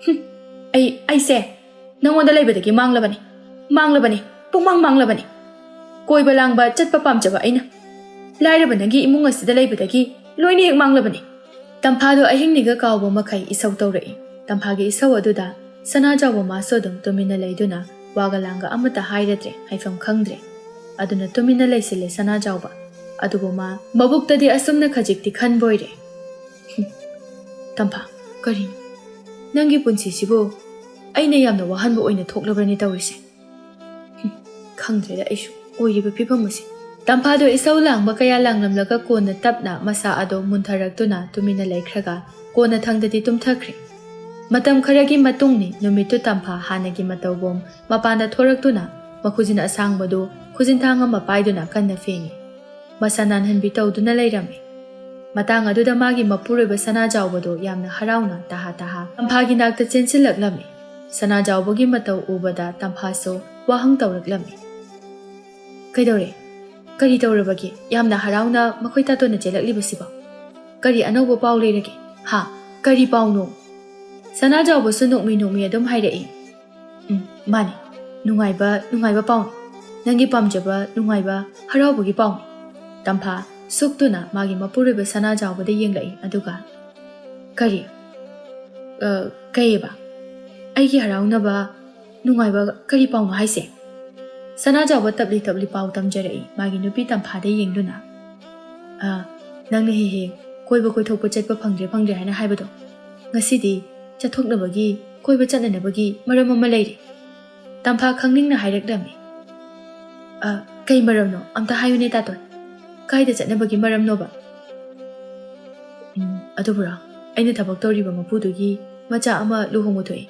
ꯍꯨꯝ, ꯑꯩ, ꯑꯩꯁꯦ ꯅꯪꯉꯣꯟꯗ ꯂꯩꯕꯗꯒꯤ ꯃꯥꯡꯂꯕꯅꯤ, ꯃꯥꯡꯂꯕꯅꯤ, ꯄꯨꯡꯃꯥꯡ ꯃꯥꯡꯂꯕꯅꯤ꯫ ꯀꯣꯏꯕ ꯂꯥꯡꯕ ꯆꯠꯄ ꯄꯥꯝꯖꯕ ꯑꯩꯅ ꯂꯥꯏꯔꯕ ꯅꯪꯒꯤ ꯏꯃꯨꯡ ꯑꯁꯤꯗ ꯂꯩꯕꯗꯒꯤ ꯂꯣꯏꯅ ꯍꯦꯛ ꯃꯥꯡꯂꯕꯅꯤ꯫" ꯇꯝꯐꯥꯗꯣ ꯑꯍꯤꯡꯅꯤꯒ ꯀꯥꯎꯕ ꯃꯈꯩ ꯏꯁꯧ ꯇꯧꯔꯛꯏ꯫ ꯇꯝꯐꯥꯒꯤ ꯏꯁꯧ ꯑꯗꯨꯗ ꯁꯅꯥꯖꯥꯎꯕ ꯃꯥꯁꯨ ꯑꯗꯨꯝ ꯇꯨꯃꯤꯟꯅ ꯂꯩꯗꯨꯅ ꯋꯥꯒ ꯂꯥꯡꯒ ꯑꯃꯠꯇ ꯍꯥꯏꯔꯗ꯭ꯔꯦ, ꯍꯥꯏꯐꯝ ꯈꯪꯗ꯭ꯔꯦ꯫ ꯑꯗꯨꯅ ꯇꯨꯃꯤꯟꯅ ꯂꯩꯁꯤꯜꯂꯦ ꯁꯅꯥꯖꯥꯎꯕ꯫ ꯑꯗꯨꯕꯨ ꯃꯥ ꯃꯕꯨꯛꯇꯗꯤ ꯑꯁꯨꯝꯅ ꯈꯖꯤꯛꯇꯤ ꯈꯟꯕꯣꯏꯔꯦ꯫ "ꯍꯨꯝ, ꯇꯝꯐꯥ, ꯀꯔꯤꯅꯣ? ꯅꯪꯒꯤ ꯄꯨꯟꯁꯤꯁꯤꯕꯨ ꯑꯩꯅ ꯌꯥꯝꯅ ꯋꯥꯍꯟꯕ ꯑꯣꯏꯅ ꯊꯣꯛꯂꯕ꯭ꯔꯅꯦ ꯇꯧꯔꯤꯁꯦ? ꯍꯨꯝ, ꯈꯪꯗ꯭ꯔꯦꯗ ꯑꯩꯁꯨ ꯑꯣꯏꯔꯤꯕ ꯐꯤꯕꯝ ꯑꯁꯤ꯫" ꯇꯝꯐꯥꯗꯣ ꯏꯁꯧ ꯂꯥꯡꯕ ꯀꯌꯥ ꯂꯥꯡꯂꯝꯂꯒ ꯀꯣꯟꯅ ꯇꯞꯅ ꯃꯁꯥ ꯑꯗꯣ ꯃꯨꯟꯊꯔꯛꯇꯨꯅ ꯇꯨꯃꯤꯟꯅ ꯂꯩꯈ꯭ꯔꯒ ꯀꯣꯟꯅꯊꯪꯗꯗꯤ ꯇꯨꯝꯊꯈ꯭ꯔꯦ꯫ ꯃꯇꯝ ꯈꯔꯒꯤ ꯃꯇꯨꯡꯅꯤ, ꯅꯨꯃꯤꯠꯇꯨ ꯇꯝꯐꯥ ꯍꯥꯟꯅꯒꯤ ꯃꯇꯧꯒꯨꯝ ꯃꯄꯥꯟꯗ ꯊꯣꯔꯛꯇꯨꯅ ꯃꯈꯨꯖꯤꯟ ꯑꯁꯥꯡꯕꯗꯨ ꯈꯨꯖꯤꯟꯊꯥꯡ ꯑꯃ ꯄꯥꯏꯗꯨꯅ ꯀꯟꯅ ꯐꯦꯡꯏ꯫ ꯃꯁꯥ ꯅꯥꯟꯍꯟꯕꯤ ꯇꯧꯗꯨꯅ ꯂꯩꯔꯝꯃꯤ꯫ ꯃꯇꯥꯡ ꯑꯗꯨꯗ ꯃꯥꯒꯤ ꯃꯄꯨꯔꯣꯏꯕ ꯁꯅꯥꯖꯥꯎꯕꯗꯨ ꯌꯥꯝꯅ ꯍꯔꯥꯎꯅ ꯇꯍꯥ ꯇꯍꯥ ꯇꯝꯐꯥꯒꯤ ꯅꯥꯛꯇ ꯆꯦꯟꯁꯤꯜꯂꯛꯂꯝꯃꯤ꯫ ꯁꯅꯥꯖꯥꯎꯕꯒꯤ ꯃꯇꯧ ꯎꯕꯗ ꯇꯝꯐꯥꯁꯨ ꯋꯥꯍꯪ ꯇꯧꯔꯛꯂꯝꯃꯤ꯫ "ꯀꯩꯗꯧꯔꯦ? ꯀꯔꯤ ꯇꯧꯔꯕꯒꯦ? ꯌꯥꯝꯅ ꯍꯔꯥꯎꯅ ꯃꯈꯣꯏ ꯇꯥꯇꯣꯟꯅ ꯆꯦꯜꯂꯛꯂꯤꯕꯁꯤꯕꯣ? ꯀꯔꯤ ꯑꯅꯧꯕ ꯄꯥꯎ ꯂꯩꯔꯒꯦ? ꯍꯥ? ꯀꯔꯤ ꯄꯥꯎꯅꯣ?" ꯁꯅꯥꯖꯥꯎꯕꯁꯨ ꯅꯣꯛꯃꯤ ꯅꯣꯛꯃꯤ ꯑꯗꯨꯝ ꯍꯥꯏꯔꯛꯏ, "ꯎꯝ, ꯃꯥꯅꯤ꯫ ꯅꯨꯡꯉꯥꯏꯕ, ꯅꯨꯡꯉꯥꯏꯕ ꯄꯥꯎꯅꯤ꯫ ꯅꯪꯒꯤ ꯄꯥꯝꯖꯕ, ꯅꯨꯡꯉꯥꯏꯕ, ꯍꯔꯥꯎꯕꯒꯤ ꯄꯥꯎꯅꯤ꯫" ꯇꯝꯐꯥ ꯁꯨꯛꯇꯨꯅ ꯃꯥꯒꯤ ꯃꯄꯨꯔꯣꯏꯕ ꯁꯅꯥꯖꯥꯎꯕꯗ ꯌꯦꯡꯂꯛꯏ, ꯑꯗꯨꯒ, "ꯀꯔꯤ? ꯑ, ꯀꯩꯑꯕ? ꯑꯩꯒꯤ ꯍꯔꯥꯎꯅꯕ, ꯅꯨꯡꯉꯥꯏꯕ ꯀꯔꯤ ꯄꯥꯎꯅꯣ ꯍꯥꯏꯁꯦ?" ꯁꯅꯥꯖꯥꯎꯕ ꯇꯞꯂꯤ ꯇꯞꯂꯤ ꯄꯥꯎ ꯇꯝꯖꯔꯛꯏ, ꯃꯥꯒꯤ ꯅꯨꯄꯤ ꯇꯝꯐꯥꯗ ꯌꯦꯡꯗꯨꯅ꯫ "ꯑ, ꯅꯪꯅ ꯍꯦꯛ ꯍꯦꯛ ꯀꯣꯏꯕ ꯀꯣꯏꯊꯣꯛꯄ ꯆꯠꯄ ꯐꯪꯗ꯭ꯔꯦ ꯐꯪꯗ꯭ꯔꯦ ꯍꯥꯏꯅ ꯍꯥꯏꯕꯗꯣ, ꯉꯁꯤꯗꯤ ꯆꯠꯊꯣꯛꯅꯕꯒꯤ, ꯀꯣꯏꯕ ꯆꯠꯅꯅꯕꯒꯤ ꯃꯔꯝ ꯑꯃ ꯂꯩꯔꯦ꯫" ꯇꯝꯐꯥ ꯈꯪꯅꯤꯡꯅ ꯍꯥꯏꯔꯛꯂꯝꯃꯤ꯫ "ꯑ, ꯀꯩ ꯃꯔꯝꯅꯣ? ꯑꯝꯇ ꯍꯥꯏꯌꯨꯅꯦ, ꯇꯥꯇꯣꯟ꯫ ꯀꯥꯏꯗ ꯆꯠꯅꯕꯒꯤ ꯃꯔꯝꯅꯣꯕ?" "ꯎꯝ, ꯑꯗꯨꯕꯨꯔꯣ, ꯑꯩꯅ ꯊꯕꯛ ꯇꯧꯔꯤꯕ ꯃꯄꯨꯗꯨꯒꯤ ꯃꯆꯥ ꯑꯃ ꯂꯨꯍꯣꯡꯕ ꯊꯣꯛꯑꯦ꯫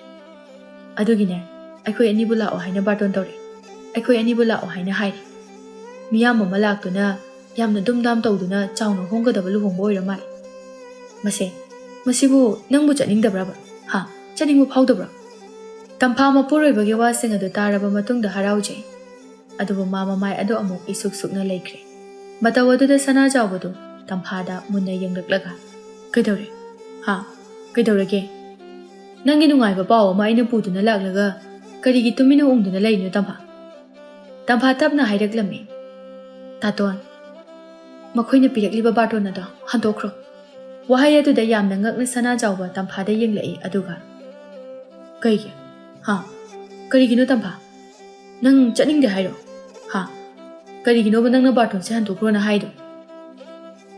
ꯑꯗꯨꯒꯤꯅꯦ, ꯑꯩꯈꯣꯏ ꯑꯅꯤꯕꯨ ꯂꯥꯛꯑꯣ ꯍꯥꯏꯅ ꯕꯥꯔꯇꯣꯟ ꯇꯧꯔꯦ꯫ ꯑꯩꯈꯣꯏ ꯑꯅꯤꯕꯨ ꯂꯥꯛꯑꯣ ꯍꯥꯏꯅ ꯍꯥꯏꯔꯦ꯫ ꯃꯤꯌꯥꯝ ꯑꯃ ꯂꯥꯛꯇꯨꯅ ꯌꯥꯝꯅ ꯗꯨꯝꯗꯥꯝ ꯇꯧꯗꯨꯅ ꯆꯥꯎꯅ ꯍꯣꯡꯒꯗꯕ ꯂꯨꯍꯣꯡꯕ ꯑꯣꯏꯔ ꯃꯥꯜꯂꯦ꯫ ꯃꯁꯦ, ꯃꯁꯤꯕꯨ ꯅꯪꯕꯨ ꯆꯠꯅꯤꯡꯗꯕ꯭ꯔꯕ? ꯍꯥ? ꯆꯠꯅꯤꯡꯕ ꯐꯥꯎꯗꯕ꯭ꯔꯣ?" ꯇꯝꯐꯥ ꯃꯄꯨꯔꯣꯏꯕꯒꯤ ꯋꯥꯁꯤꯡ ꯑꯗꯨ ꯇꯥꯔꯕ ꯃꯇꯨꯡꯗ ꯍꯔꯥꯎꯖꯩ꯫ ꯑꯗꯨꯕꯨ ꯃꯥ ꯃꯃꯥꯏ ꯑꯗꯨ ꯑꯃꯨꯛ ꯏꯁꯨꯛ ꯁꯨꯛꯅ ꯂꯩꯈ꯭ꯔꯦ꯫ ꯃꯇꯧ ꯑꯗꯨꯗ ꯁꯅꯥꯖꯥꯎꯕꯗꯨ ꯇꯝꯐꯥꯗ ꯃꯨꯟꯅ ꯌꯦꯡꯂꯛꯂꯒ, "ꯀꯩꯗꯧꯔꯦ? ꯍꯥ? ꯀꯩꯗꯧꯔꯒꯦ? ꯅꯪꯒꯤ ꯅꯨꯡꯉꯥꯏꯕ ꯄꯥꯎ ꯑꯃ ꯑꯩꯅ ꯄꯨꯗꯨꯅ ꯂꯥꯛꯂꯒ ꯀꯔꯤꯒꯤ ꯇꯨꯃꯤꯟꯅ ꯎꯪꯗꯨꯅ ꯂꯩꯔꯤꯅꯣ, ꯇꯝꯐꯥ?" ꯇꯝꯐꯥ ꯇꯞꯅ ꯍꯥꯏꯔꯛꯂꯝꯃꯤ, "ꯇꯥꯇꯣꯟ, ꯃꯈꯣꯏꯅ ꯄꯤꯔꯛꯂꯤꯕ ꯕꯥꯔꯇꯣꯟ ꯑꯗꯣ ꯍꯟꯗꯣꯛꯈ꯭ꯔꯣ꯫" ꯋꯥꯍꯩ ꯑꯗꯨꯗ ꯌꯥꯝꯅ ꯉꯛꯅ ꯁꯅꯥꯖꯥꯎꯕ ꯇꯝꯐꯥꯗ ꯌꯦꯡꯂꯛꯏ, ꯑꯗꯨꯒ, "ꯀꯩꯒꯤ? ꯍꯥ? ꯀꯔꯤꯒꯤꯅꯣ, ꯇꯝꯐꯥ? ꯅꯪ ꯆꯠꯅꯤꯡꯗꯦ ꯍꯥꯏꯔꯣ? ꯍꯥ? ꯀꯔꯤꯒꯤꯅꯣꯕ ꯅꯪꯅ ꯕꯥꯔꯇꯣꯟꯁꯦ ꯍꯟꯗꯣꯛꯈ꯭ꯔꯣꯅ ꯍꯥꯏꯗꯣ?"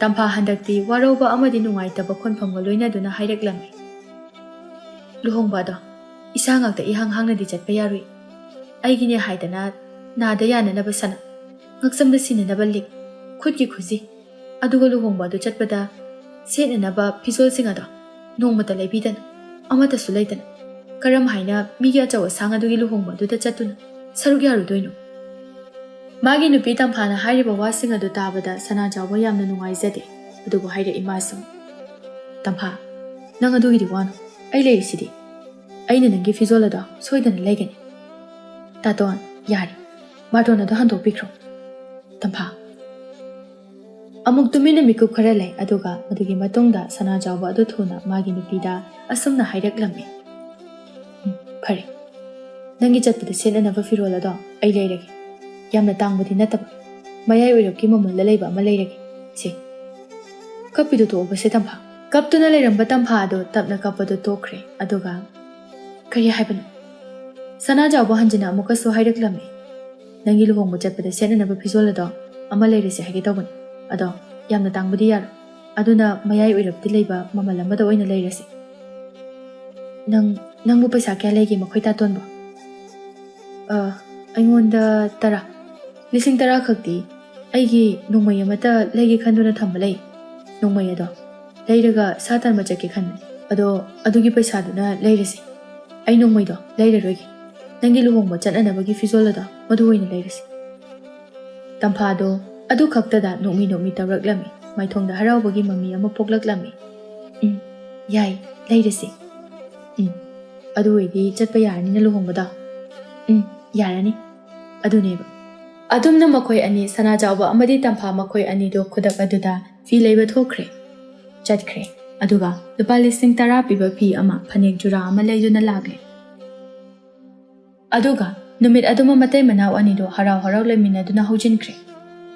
ꯇꯝꯐꯥ ꯍꯟꯗꯛꯇꯤ ꯋꯥꯔꯧꯕ ꯑꯃꯗꯤ ꯅꯨꯡꯉꯥꯏꯇꯕ ꯈꯣꯟꯐꯝꯒ ꯂꯣꯏꯅꯗꯨꯅ ꯍꯥꯏꯔꯛꯂꯝꯃꯤ, "ꯂꯨꯍꯣꯡꯕ ꯑꯗꯣ ꯏꯁꯥ ꯉꯥꯛꯇ ꯏꯍꯥꯡ ꯍꯥꯡꯅꯗꯤ ꯆꯠꯄ ꯌꯥꯔꯣꯏ꯫ ꯑꯩꯒꯤꯅꯦ ꯍꯥꯏꯗꯅ ꯅꯥꯗ ꯌꯥꯅꯅꯕ ꯁꯅꯥ, ꯉꯛꯁꯝꯗ ꯁꯤꯅꯅꯕ ꯂꯤꯛ, ꯈꯨꯠꯀꯤ ꯈꯨꯖꯤ, ꯑꯗꯨꯒ ꯂꯨꯍꯣꯡꯕ ꯑꯗꯨ ꯆꯠꯄꯗ ꯁꯦꯠꯅꯅꯕ ꯐꯤꯖꯣꯜꯁꯤꯡ ꯑꯗꯣ ꯅꯣꯡꯃꯇ ꯂꯩꯕꯤꯗꯅ, ꯑꯃꯠꯇꯁꯨ ꯂꯩꯇꯅ, ꯀꯔꯝ ꯍꯥꯏꯅ ꯃꯤꯒꯤ ꯑꯆꯧ ꯑꯁꯥꯡ ꯑꯗꯨꯒꯤ ꯂꯨꯍꯣꯡꯕ ꯑꯗꯨꯗ ꯆꯠꯇꯨꯅ ꯁꯔꯨꯛ ꯌꯥꯔꯨꯗꯣꯏꯅꯣ?" ꯃꯥꯒꯤ ꯅꯨꯄꯤ ꯇꯝꯐꯥꯅ ꯍꯥꯏꯔꯤꯕ ꯋꯥꯁꯤꯡ ꯑꯗꯨ ꯇꯥꯕꯗ ꯁꯅꯥꯖꯥꯎꯕ ꯌꯥꯝꯅ ꯅꯨꯡꯉꯥꯏꯖꯗꯦ꯫ ꯑꯗꯨꯕꯨ ꯍꯥꯏꯔꯛꯏ ꯃꯥꯁꯨ, "ꯇꯝꯐꯥ, ꯅꯪ ꯑꯗꯨꯒꯤꯗꯤ ꯋꯥꯅꯨ, ꯑꯩ ꯂꯩꯔꯤꯁꯤꯗꯤ꯫ ꯑꯩꯅ ꯅꯪꯒꯤ ꯐꯤꯖꯣꯜ ꯑꯗꯣ ꯁꯣꯏꯗꯅ ꯂꯩꯒꯅꯤ꯫ ꯇꯥꯇꯣꯟ, ꯌꯥꯔꯦ, ꯕꯥꯔꯇꯣꯟ ꯑꯗꯣ ꯍꯟꯗꯣꯛꯄꯤꯈ꯭ꯔꯣ, ꯇꯝꯐꯥ꯫" ꯑꯃꯨꯛ ꯇꯨꯃꯤꯟꯅ ꯃꯤꯀꯨꯞ ꯈꯔ ꯂꯩ, ꯑꯗꯨꯒ ꯃꯗꯨꯒꯤ ꯃꯇꯨꯡꯗ ꯁꯅꯥꯖꯥꯎꯕ ꯑꯗꯨ ꯊꯨꯅ ꯃꯥꯒꯤ ꯅꯨꯄꯤꯗ ꯑꯁꯨꯝꯅ ꯍꯥꯏꯔꯛꯂꯝꯃꯤ, "ꯎꯝ, ꯐꯔꯦ, ꯅꯪꯒꯤ ꯆꯠꯄꯗ ꯁꯦꯠꯅꯅꯕ ꯐꯤꯔꯣꯜ ꯑꯗꯣ ꯑꯩ ꯂꯩꯔꯒꯦ꯫ ꯌꯥꯝꯅ ꯇꯥꯡꯕꯗꯤ ꯅꯠꯇꯕ, ꯃꯌꯥꯏ ꯑꯣꯏꯔꯞꯀꯤ ꯃꯃꯜꯗ ꯂꯩꯕ ꯑꯃ ꯂꯩꯔꯒꯦ꯫ ꯁꯦ, ꯀꯞꯄꯤꯗꯨ ꯇꯣꯛꯑꯣꯕꯁꯦ, ꯇꯝꯐꯥ꯫ ꯀꯞꯇꯨꯅ ꯂꯩꯔꯝꯕ ꯇꯝꯐꯥ ꯑꯗꯣ ꯇꯞꯅ ꯀꯞꯄꯗꯨ ꯇꯣꯛꯈ꯭ꯔꯦ꯫ ꯑꯗꯨꯒ, "ꯀꯔꯤ ꯍꯥꯏꯕꯅꯣ?" ꯁꯅꯥꯖꯥꯎꯕ ꯍꯟꯖꯤꯟꯅ ꯑꯃꯨꯛꯀꯁꯨ ꯍꯥꯏꯔꯛꯂꯝꯃꯤ, "ꯅꯪꯒꯤ ꯂꯨꯍꯣꯡꯕ ꯆꯠꯄꯗ ꯁꯦꯠꯅꯅꯕ ꯐꯤꯖꯣꯜ ꯑꯗꯣ ꯑꯃ ꯂꯩꯔꯁꯦ ꯍꯥꯏꯒꯦ ꯇꯧꯕꯅꯤ꯫ ꯑꯗꯣ ꯌꯥꯝꯅ ꯇꯥꯡꯕꯗꯤ ꯌꯥꯔꯣꯏ꯫ ꯑꯗꯨꯅ ꯃꯌꯥꯏ ꯑꯣꯏꯔꯞꯇꯤ ꯂꯩꯕ ꯃꯃꯜ ꯑꯃꯗ ꯑꯣꯏꯅ ꯂꯩꯔꯁꯦ꯫ ꯅꯪ, ꯅꯪꯕꯨ ꯄꯩꯁꯥ ꯀꯌꯥ ꯂꯩꯒꯦ ꯃꯈꯣꯏ ꯇꯥꯇꯣꯟꯕꯣ?" "ꯑ, ꯑꯩꯉꯣꯟꯗ ꯇꯔꯥ, ꯂꯤꯁꯤꯡ ꯇꯔꯥ ꯈꯛꯇꯤ ꯑꯩꯒꯤ ꯅꯣꯡꯃꯩ ꯑꯃꯠꯇ ꯂꯩꯒꯦ ꯈꯟꯗꯨꯅ ꯊꯝꯕ ꯂꯩ꯫ ꯅꯣꯡꯃꯩ ꯑꯗꯣ ꯂꯩꯔꯒ ꯁꯥ ꯇꯥꯟꯕ ꯆꯠꯀꯦ ꯈꯟꯕꯅꯤ꯫ ꯑꯗꯣ ꯑꯗꯨꯒꯤ ꯄꯩꯁꯥꯗꯨꯅ ꯂꯩꯔꯁꯤ꯫ ꯑꯩ ꯅꯣꯡꯃꯩꯗꯣ ꯂꯩꯔꯔꯣꯏꯒꯦ꯫ ꯅꯪꯒꯤ ꯂꯨꯍꯣꯡꯕ ꯆꯠꯅꯅꯕꯒꯤ ꯐꯤꯖꯣꯜ ꯑꯗꯣ ꯃꯗꯨ ꯑꯣꯏꯅ ꯂꯩꯔꯁꯤ꯫" ꯇꯝꯐꯥꯗꯣ ꯑꯗꯨ ꯈꯛꯇꯗ ꯅꯣꯛꯃꯤ ꯅꯣꯛꯃꯤ ꯇꯧꯔꯛꯂꯝꯃꯤ꯫ ꯃꯥꯏꯊꯣꯡꯗ ꯍꯔꯥꯎꯕꯒꯤ ꯃꯃꯤ ꯑꯃ ꯄꯣꯛꯂꯛꯂꯝꯃꯤ꯫ "ꯎꯝ, ꯌꯥꯏ, ꯂꯩꯔꯁꯤ꯫ ꯎꯝ, ꯑꯗꯨ ꯑꯣꯏꯗꯤ ꯆꯠꯄ ꯌꯥꯔꯅꯤꯅ ꯂꯨꯍꯣꯡꯕꯗꯣ?" "ꯎꯝ, ꯌꯥꯔꯅꯤ꯫" ꯑꯗꯨꯅꯦꯕ꯫ ꯑꯗꯨꯝꯅ ꯃꯈꯣꯏ ꯑꯅꯤ, ꯁꯅꯥꯖꯥꯎꯕ ꯑꯃꯗꯤ ꯇꯝꯐꯥ, ꯃꯈꯣꯏ ꯑꯅꯤꯗꯣ ꯈꯨꯗꯛ ꯑꯗꯨꯗ ꯐꯤ ꯂꯩꯕ ꯊꯣꯛꯈ꯭ꯔꯦ꯫ ꯆꯠꯈ꯭ꯔꯦ꯫ ꯑꯗꯨꯒ ꯂꯨꯄꯥ ꯂꯤꯁꯤꯡ ꯇꯔꯥ ꯄꯤꯕ ꯐꯤ ꯑꯃ, ꯐꯅꯦꯛ ꯖꯨꯔꯥ ꯑꯃ ꯂꯩꯗꯨꯅ ꯂꯥꯛꯂꯦ꯫ ꯑꯗꯨꯒ ꯅꯨꯃꯤꯠ ꯑꯗꯨꯃ ꯃꯇꯩ ꯃꯅꯥꯎ ꯑꯅꯤꯗꯣ ꯍꯔꯥꯎ ꯍꯔꯥꯎ ꯂꯩꯃꯤꯟꯅꯗꯨꯅ ꯍꯧꯖꯤꯟꯈ꯭ꯔꯦ꯫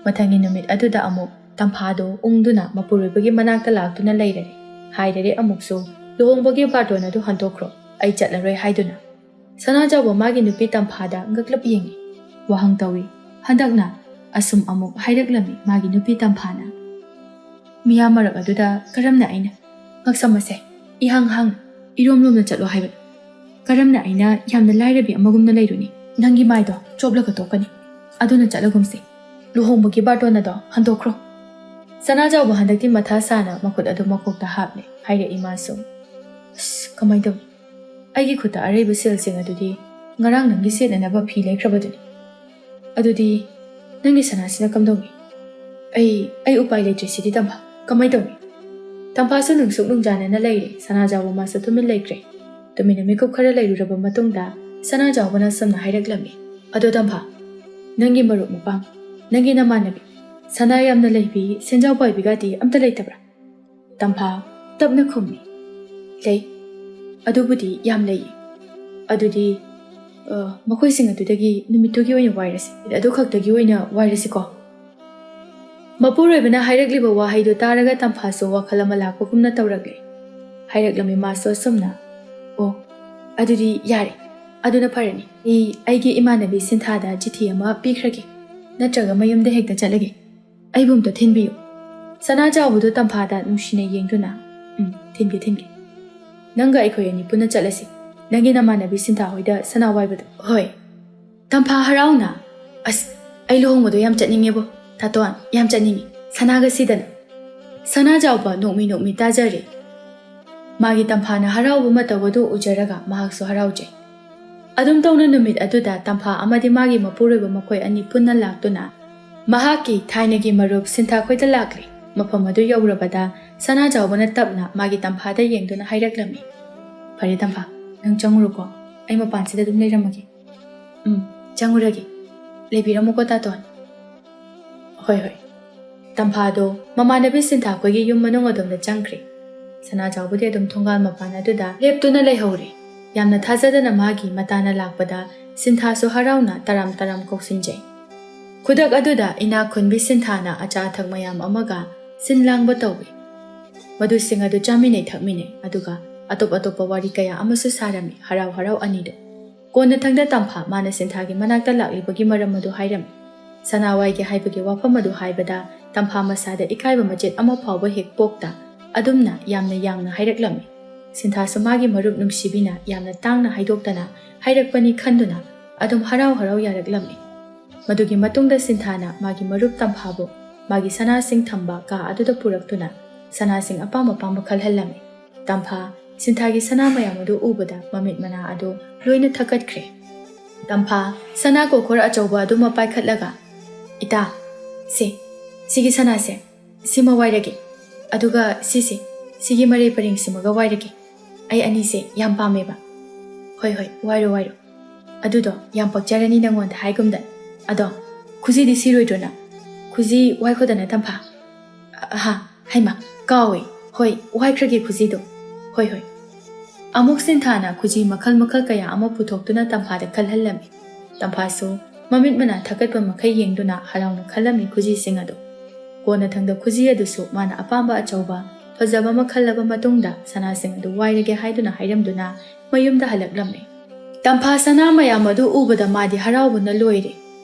ꯃꯊꯪꯒꯤ ꯅꯨꯃꯤꯠ ꯑꯗꯨꯗ ꯑꯃꯨꯛ ꯇꯝꯐꯥꯗꯣ ꯎꯪꯗꯨꯅ ꯃꯄꯨꯔꯣꯏꯕꯒꯤ ꯃꯅꯥꯛꯇ ꯂꯥꯛꯇꯨꯅ ꯂꯩꯔꯔꯦ꯫ ꯍꯥꯏꯔꯔꯦ ꯑꯃꯨꯛꯁꯨ, "ꯂꯨꯍꯣꯡꯕꯒꯤ ꯕꯥꯔꯇꯣꯟ ꯑꯗꯨ ꯍꯟꯗꯣꯛꯈ꯭ꯔꯣ, ꯑꯩ ꯆꯠꯂꯔꯣꯏ" ꯍꯥꯏꯗꯨꯅ꯫ ꯁꯅꯥꯖꯥꯎꯕ ꯃꯥꯒꯤ ꯅꯨꯄꯤ ꯇꯝꯐꯥꯗ ꯉꯛꯂꯞ ꯌꯦꯡꯉꯤ꯫ ꯋꯥꯍꯪ ꯇꯧꯏ꯫ ꯍꯟꯗꯛꯅ ꯑꯁꯨꯝ ꯑꯃꯨꯛ ꯍꯥꯏꯔꯛꯂꯝꯃꯤ ꯃꯥꯒꯤ ꯅꯨꯄꯤ ꯇꯝꯐꯥꯅ꯫ ꯃꯤꯌꯥꯝ ꯃꯔꯛ ꯑꯗꯨꯗ ꯀꯔꯝꯅ ꯑꯩꯅ, ꯉꯛꯁꯝ ꯑꯁꯦ ꯏꯍꯥꯡ ꯍꯥꯡꯅ ꯏꯔꯣꯝ ꯂꯣꯝꯅ ꯆꯠꯂꯣ ꯍꯥꯏꯕꯅꯣ? ꯀꯔꯝꯅ ꯑꯩꯅ ꯌꯥꯝꯅ ꯂꯥꯏꯔꯕꯤ ꯑꯃꯒꯨꯝꯅ ꯂꯩꯔꯨꯅꯤ? ꯅꯪꯒꯤ ꯃꯥꯏꯗꯣ ꯆꯣꯞꯂꯒ ꯇꯣꯛꯀꯅꯤ꯫ ꯑꯗꯨꯅ ꯆꯠꯂꯒꯨꯝꯁꯦ꯫ ꯂꯨꯍꯣꯡꯕꯒꯤ ꯕꯥꯔꯇꯣꯟ ꯑꯗꯣ ꯍꯟꯗꯣꯛꯈ꯭ꯔꯣ꯫ ꯁꯅꯥꯖꯥꯎꯕ ꯍꯟꯗꯛꯇꯤ ꯃꯊꯥ ꯁꯥꯅ ꯃꯈꯨꯠ ꯑꯗꯨ ꯃꯀꯣꯛꯇ ꯍꯥꯞꯂꯦ꯫ ꯍꯥꯏꯔꯛꯏ ꯃꯥꯁꯨ, "ꯑꯁ, ꯀꯃꯥꯏꯅ ꯇꯧꯅꯤ? ꯑꯩꯒꯤ ꯈꯨꯠꯇ ꯑꯔꯩꯕ ꯁꯦꯜꯁꯤꯡ ꯑꯗꯨꯗꯤ ꯉꯔꯥꯡ ꯅꯪꯒꯤ ꯁꯦꯠꯅꯅꯕ ꯐꯤ ꯂꯩꯈ꯭ꯔꯕꯗꯨꯅꯤ꯫ ꯑꯗꯨꯗꯤ ꯅꯪꯒꯤ ꯁꯅꯥꯁꯤꯅ ꯀꯝꯗꯧꯅꯤ? ꯑꯩ, ꯑꯩ ꯎꯄꯥꯏ ꯂꯩꯇ꯭ꯔꯦ ꯁꯤꯗꯤ, ꯇꯝꯐꯥ꯫ ꯀꯃꯥꯏ ꯇꯧꯅꯤ?" ꯇꯝꯐꯥꯁꯨ ꯅꯨꯡꯁꯨꯛ ꯅꯨꯡꯖꯥꯅꯅ ꯂꯩꯔꯦ꯫ ꯁꯅꯥꯖꯥꯎꯕ ꯃꯥꯁꯨ ꯇꯨꯃꯤꯟ ꯂꯩꯈ꯭ꯔꯦ꯫ ꯇꯨꯃꯤꯟꯅ ꯃꯤꯀꯨꯞ ꯈꯔ ꯂꯩꯔꯨꯔꯕ ꯃꯇꯨꯡꯗ ꯁꯅꯥꯖꯥꯎꯕꯅ ꯑꯁꯨꯝꯅ ꯍꯥꯏꯔꯛꯂꯝꯃꯤ, "ꯑꯗꯣ ꯇꯝꯐꯥ, ꯅꯪꯒꯤ ꯃꯔꯨꯞ ꯃꯄꯥꯡ, ꯅꯪꯒꯤ ꯅꯃꯥꯟꯅꯕꯤ, ꯁꯅꯥ ꯌꯥꯝꯅ ꯂꯩꯕꯤ, ꯁꯦꯟꯖꯥꯎ ꯄꯥꯏꯕꯤꯒꯗꯤ ꯑꯝꯇ ꯂꯩꯇꯕ꯭ꯔꯥ?" ꯇꯝꯐꯥ ꯇꯞꯅ ꯈꯨꯝꯃꯤ, "ꯂꯩ, ꯑꯗꯨꯕꯨꯗꯤ ꯌꯥꯝ ꯂꯩꯌꯦ꯫ ꯑꯗꯨꯗꯤ, ꯑ, ꯃꯈꯣꯏꯁꯤꯡ ꯑꯗꯨꯗꯒꯤ ꯅꯨꯃꯤꯠꯇꯨꯒꯤ ꯑꯣꯏꯅ ꯋꯥꯏꯔꯁꯤ, ꯑꯗꯨ ꯈꯛꯇꯒꯤ ꯑꯣꯏꯅ ꯋꯥꯏꯔꯁꯤꯀꯣ?" ꯃꯄꯨꯔꯣꯏꯕꯅ ꯍꯥꯏꯔꯛꯂꯤꯕ ꯋꯥꯍꯩꯗꯨ ꯇꯥꯔꯒ ꯇꯝꯐꯥꯁꯨ ꯋꯥꯈꯜ ꯑꯃ ꯂꯥꯛꯄꯒꯨꯝꯅ ꯇꯧꯔꯛꯂꯦ꯫ ꯍꯥꯏꯔꯛꯂꯝꯃꯤ ꯃꯥꯁꯨ ꯑꯁꯨꯝꯅ, "ꯑꯣ, ꯑꯗꯨꯗꯤ ꯌꯥꯔꯦ, ꯑꯗꯨꯅ ꯐꯔꯅꯤ꯫ ꯑꯩ ꯑꯩꯒꯤ ꯏꯃꯥꯟꯅꯕꯤ ꯁꯤꯟꯊꯥꯗ ꯆꯤꯊꯤ ꯑꯃ ꯄꯤꯈ꯭ꯔꯒꯦ, ꯅꯠꯇ꯭ꯔꯒ ꯃꯌꯨꯝꯗ ꯍꯦꯛꯇ ꯆꯠꯂꯒꯦ꯫ ꯑꯩꯕꯨ ꯑꯝꯇ ꯊꯤꯟꯕꯤꯌꯨ꯫" ꯁꯅꯥ ꯆꯥꯎꯕꯗꯨ ꯇꯝꯐꯥꯗ ꯅꯨꯡꯁꯤꯅ ꯌꯦꯡꯗꯨꯅ, "ꯎꯝ, ꯊꯤꯟꯒꯦ, ꯊꯤꯟꯒꯦ꯫ ꯅꯪꯒ ꯑꯩꯈꯣꯏ ꯑꯅꯤ ꯄꯨꯟꯅ ꯆꯠꯂꯁꯤ꯫ ꯅꯪꯒꯤ ꯅꯃꯥꯟꯅꯕꯤ ꯁꯤꯟꯊꯥ ꯍꯣꯏꯗ ꯁꯅꯥ ꯋꯥꯏꯕꯗꯣ꯫" "ꯍꯣꯏ꯫" ꯇꯝꯐꯥ ꯍꯔꯥꯎꯅ, "ꯑꯁ, ꯑꯩ ꯂꯨꯍꯣꯡꯕꯗꯣ ꯌꯥꯝ ꯆꯠꯅꯤꯡꯉꯦꯕꯣ, ꯇꯥꯇꯣꯟ, ꯌꯥꯝ ꯆꯠꯅꯤꯡꯉꯤ, ꯁꯅꯥꯒ ꯁꯤꯗꯅ꯫" ꯁꯅꯥ ꯆꯥꯎꯕ ꯅꯣꯛꯃꯤ ꯅꯣꯛꯃꯤ ꯇꯥꯖꯔꯦ꯫ ꯃꯥꯒꯤ ꯇꯝꯐꯥꯅ ꯍꯔꯥꯎꯕ ꯃꯇꯧ ꯑꯗꯨ ꯎꯖꯔꯒ ꯃꯍꯥꯛꯁꯨ ꯍꯔꯥꯎꯖꯩ꯫ ꯑꯗꯨꯝ ꯇꯧꯅ ꯅꯨꯃꯤꯠ ꯑꯗꯨꯗ ꯇꯝꯐꯥ ꯑꯃꯗꯤ ꯃꯥꯒꯤ ꯃꯄꯨꯔꯣꯏꯕ ꯃꯈꯣꯏ ꯑꯅꯤ ꯄꯨꯟꯅ ꯂꯥꯛꯇꯨꯅ ꯃꯍꯥꯛꯀꯤ ꯊꯥꯏꯅꯒꯤ ꯃꯔꯨꯞ ꯁꯤꯟꯊꯥꯈꯣꯏꯗ ꯂꯥꯛꯂꯦ꯫ ꯃꯐꯝ ꯑꯗꯨ ꯌꯧꯔꯕꯗ ꯁꯅꯥ ꯆꯥꯎꯕꯅ ꯇꯞꯅ ꯃꯥꯒꯤ ꯇꯝꯐꯥꯗ ꯌꯦꯡꯗꯨꯅ ꯍꯥꯏꯔꯛꯂꯝꯃꯤ, "ꯐꯔꯦ ꯇꯝꯐꯥ, ꯅꯪ ꯆꯪꯉꯨꯔꯣꯀꯣ, ꯑꯩ ꯃꯄꯥꯟꯁꯤꯗ ꯑꯗꯨꯝ ꯂꯩꯔꯝꯃꯒꯦ꯫" "ꯎꯝ, ꯆꯪꯉꯨꯔꯒꯦ꯫ ꯂꯩꯕꯤꯔꯝꯃꯨꯀꯣ ꯇꯥꯇꯣꯟ꯫" "ꯍꯣꯏ, ꯍꯣꯏ꯫" ꯇꯝꯐꯥꯗꯣ ꯃꯃꯥꯟꯅꯕꯤ ꯁꯤꯟꯊꯥꯈꯣꯏꯒꯤ ꯌꯨꯝ ꯃꯅꯨꯡ ꯑꯗꯣꯝꯗ ꯆꯪꯈ꯭ꯔꯦ꯫ ꯁꯅꯥ ꯆꯥꯎꯕꯗꯤ ꯑꯗꯨꯝ ꯊꯣꯡꯒꯥꯜ ꯃꯄꯥꯟ ꯑꯗꯨꯗ ꯂꯦꯞꯇꯨꯅ ꯂꯩꯍꯧꯔꯦ꯫ ꯌꯥꯝꯅ ꯊꯥꯖꯗꯅ ꯃꯥꯒꯤ ꯃꯇꯥꯅ ꯂꯥꯛꯄꯗ ꯁꯤꯟꯊꯥꯁꯨ ꯍꯔꯥꯎꯅ ꯇꯔꯥꯝ ꯇꯔꯥꯝ ꯀꯧꯁꯤꯟꯖꯩ꯫ ꯈꯨꯗꯛ ꯑꯗꯨꯗ ꯏꯅꯥꯛ ꯈꯨꯟꯕꯤ ꯁꯤꯟꯊꯥꯅ ꯑꯆꯥ ꯑꯊꯛ ꯃꯌꯥꯝ ꯑꯃꯒ ꯁꯤꯟ ꯂꯥꯡꯕ ꯇꯧꯏ꯫ ꯃꯗꯨꯁꯤꯡ ꯑꯗꯨ ꯆꯥꯃꯤꯟꯅꯩ ꯊꯛꯃꯤꯟꯅꯩ, ꯑꯗꯨꯒ ꯑꯇꯣꯞ ꯑꯇꯣꯞꯄ ꯋꯥꯔꯤ ꯀꯌꯥ ꯑꯃꯁꯨ ꯁꯥꯔꯝꯃꯤ ꯍꯔꯥꯎ ꯍꯔꯥꯎ ꯑꯅꯤꯗꯨ꯫ ꯀꯣꯟꯅꯊꯪꯗ ꯇꯝꯐꯥ ꯃꯥꯅ ꯁꯤꯟꯊꯥꯒꯤ ꯃꯅꯥꯛꯇ ꯂꯥꯛꯂꯤꯕꯒꯤ ꯃꯔꯝ ꯑꯗꯨ ꯍꯥꯏꯔꯝꯃꯤ꯫ ꯁꯅꯥ ꯋꯥꯏꯒꯦ ꯍꯥꯏꯕꯒꯤ ꯋꯥꯐꯝ ꯑꯗꯨ ꯍꯥꯏꯕꯗ ꯇꯝꯐꯥ ꯃꯁꯥꯗ ꯏꯀꯥꯏꯕ ꯃꯆꯦꯠ ꯑꯃ ꯐꯥꯎꯕ ꯍꯦꯛ ꯄꯣꯛꯇ ꯑꯗꯨꯝꯅ ꯌꯥꯝꯅ ꯌꯥꯡꯅ ꯍꯥꯏꯔꯛꯂꯝꯃꯤ꯫ ꯁꯤꯟꯊꯥꯁꯨ ꯃꯥꯒꯤ ꯃꯔꯨꯞ ꯅꯨꯡꯁꯤꯕꯤꯅ ꯌꯥꯝꯅ ꯇꯥꯡꯅ ꯍꯥꯏꯗꯣꯛꯇꯅ ꯍꯥꯏꯔꯛꯄꯅꯤ ꯈꯟꯗꯨꯅ ꯑꯗꯨꯝ ꯍꯔꯥꯎ ꯍꯔꯥꯎ ꯌꯥꯔꯛꯂꯝꯃꯤ꯫ ꯃꯗꯨꯒꯤ ꯃꯇꯨꯡꯗ ꯁꯤꯟꯊꯥꯅ ꯃꯥꯒꯤ ꯃꯔꯨꯞ ꯇꯝꯐꯥꯕꯨ ꯃꯥꯒꯤ ꯁꯅꯥꯁꯤꯡ ꯊꯝꯕ ꯀꯥ ꯑꯗꯨꯗ ꯄꯨꯔꯛꯇꯨꯅ ꯁꯅꯥꯁꯤꯡ ꯑꯄꯥꯝ ꯑꯄꯥꯝꯕ ꯈꯜꯍꯜꯂꯝꯃꯤ꯫ ꯇꯝꯐꯥ ꯁꯤꯟꯊꯥꯒꯤ ꯁꯅꯥ ꯃꯌꯥꯝ ꯑꯗꯨ ꯎꯕꯗ ꯃꯃꯤꯠ ꯃꯅꯥ ꯑꯗꯨ ꯂꯣꯏꯅ ꯊꯛꯀꯠꯈ꯭ꯔꯦ꯫ ꯇꯝꯐꯥ ꯁꯅꯥ ꯀꯣꯈꯣꯔ ꯑꯆꯧꯕ ꯑꯗꯨꯃ ꯄꯥꯏꯈꯠꯂꯒ, "ꯏꯇꯥ, ꯁꯦ, ꯁꯤꯒꯤ ꯁꯅꯥꯁꯦ, ꯁꯤꯃ ꯋꯥꯏꯔꯒꯦ꯫ ꯑꯗꯨꯒ ꯁꯤꯁꯦ, ꯁꯤꯒꯤ ꯃꯔꯩ ꯄꯔꯦꯡꯁꯤꯃꯒ ꯋꯥꯏꯔꯒꯦ꯫ ꯑꯩ ꯑꯅꯤꯁꯦ ꯌꯥꯝ ꯄꯥꯝꯃꯦꯕ꯫" "ꯍꯣꯏ, ꯍꯣꯏ, ꯋꯥꯏꯔꯣ, ꯋꯥꯏꯔꯣ꯫ ꯑꯗꯨꯗꯣ ꯌꯥꯝ ꯄꯛꯆꯔꯅꯤ ꯅꯪꯉꯣꯟꯗ ꯍꯥꯏꯒꯨꯝꯗꯅ꯫ ꯑꯗꯣ ꯈꯨꯖꯤꯗꯤ ꯁꯤꯔꯣꯏꯗ꯭ꯔꯣ ꯅꯪ? ꯈꯨꯖꯤ ꯋꯥꯏꯈꯣꯗꯅ ꯇꯝꯐꯥ꯫" "ꯑꯍꯥ, ꯍꯩꯃꯥ, ꯀꯥꯎꯋꯦ꯫ ꯍꯣꯏ, ꯋꯥꯏꯈ꯭ꯔꯒꯦ ꯈꯨꯖꯤꯗꯣ꯫ ꯍꯣꯏ, ꯍꯣꯏ꯫" ꯑꯃꯨꯛ ꯁꯤꯟꯊꯥꯅ ꯈꯨꯖꯤ ꯃꯈꯜ ꯃꯈꯜ ꯀꯌꯥ ꯑꯃ ꯄꯨꯊꯣꯛꯇꯨꯅ ꯇꯝꯐꯥꯗ ꯈꯜꯍꯜꯂꯝꯃꯤ꯫ ꯇꯝꯐꯥꯁꯨ ꯃꯃꯤꯠ ꯃꯅꯥ ꯊꯛꯀꯠꯄ ꯃꯈꯩ ꯌꯦꯡꯗꯨꯅ ꯍꯔꯥꯎꯅ ꯈꯜꯂꯝꯃꯤ ꯈꯨꯖꯤꯁꯤꯡ ꯑꯗꯨ꯫ ꯀꯣꯟꯅꯊꯪꯗ ꯈꯨꯖꯤ ꯑꯗꯨꯁꯨ ꯃꯥꯅ ꯑꯄꯥꯝꯕ ꯑꯆꯧꯕ ꯐꯖꯕ ꯑꯃ ꯈꯜꯂꯕ ꯃꯇꯨꯡꯗ ꯁꯅꯥꯁꯤꯡ ꯑꯗꯨ ꯋꯥꯏꯔꯒꯦ ꯍꯥꯏꯗꯨꯅ ꯍꯥꯏꯔꯝꯗꯨꯅ ꯃꯌꯨꯝꯗ ꯍꯜꯂꯛꯂꯝꯃꯤ꯫ ꯇꯝꯐꯥ ꯁꯅꯥ ꯃꯌꯥꯝ ꯑꯗꯨ ꯎꯕꯗ ꯃꯥꯗꯤ ꯍꯔꯥꯎꯕꯅ ꯂꯣꯏꯔꯦ꯫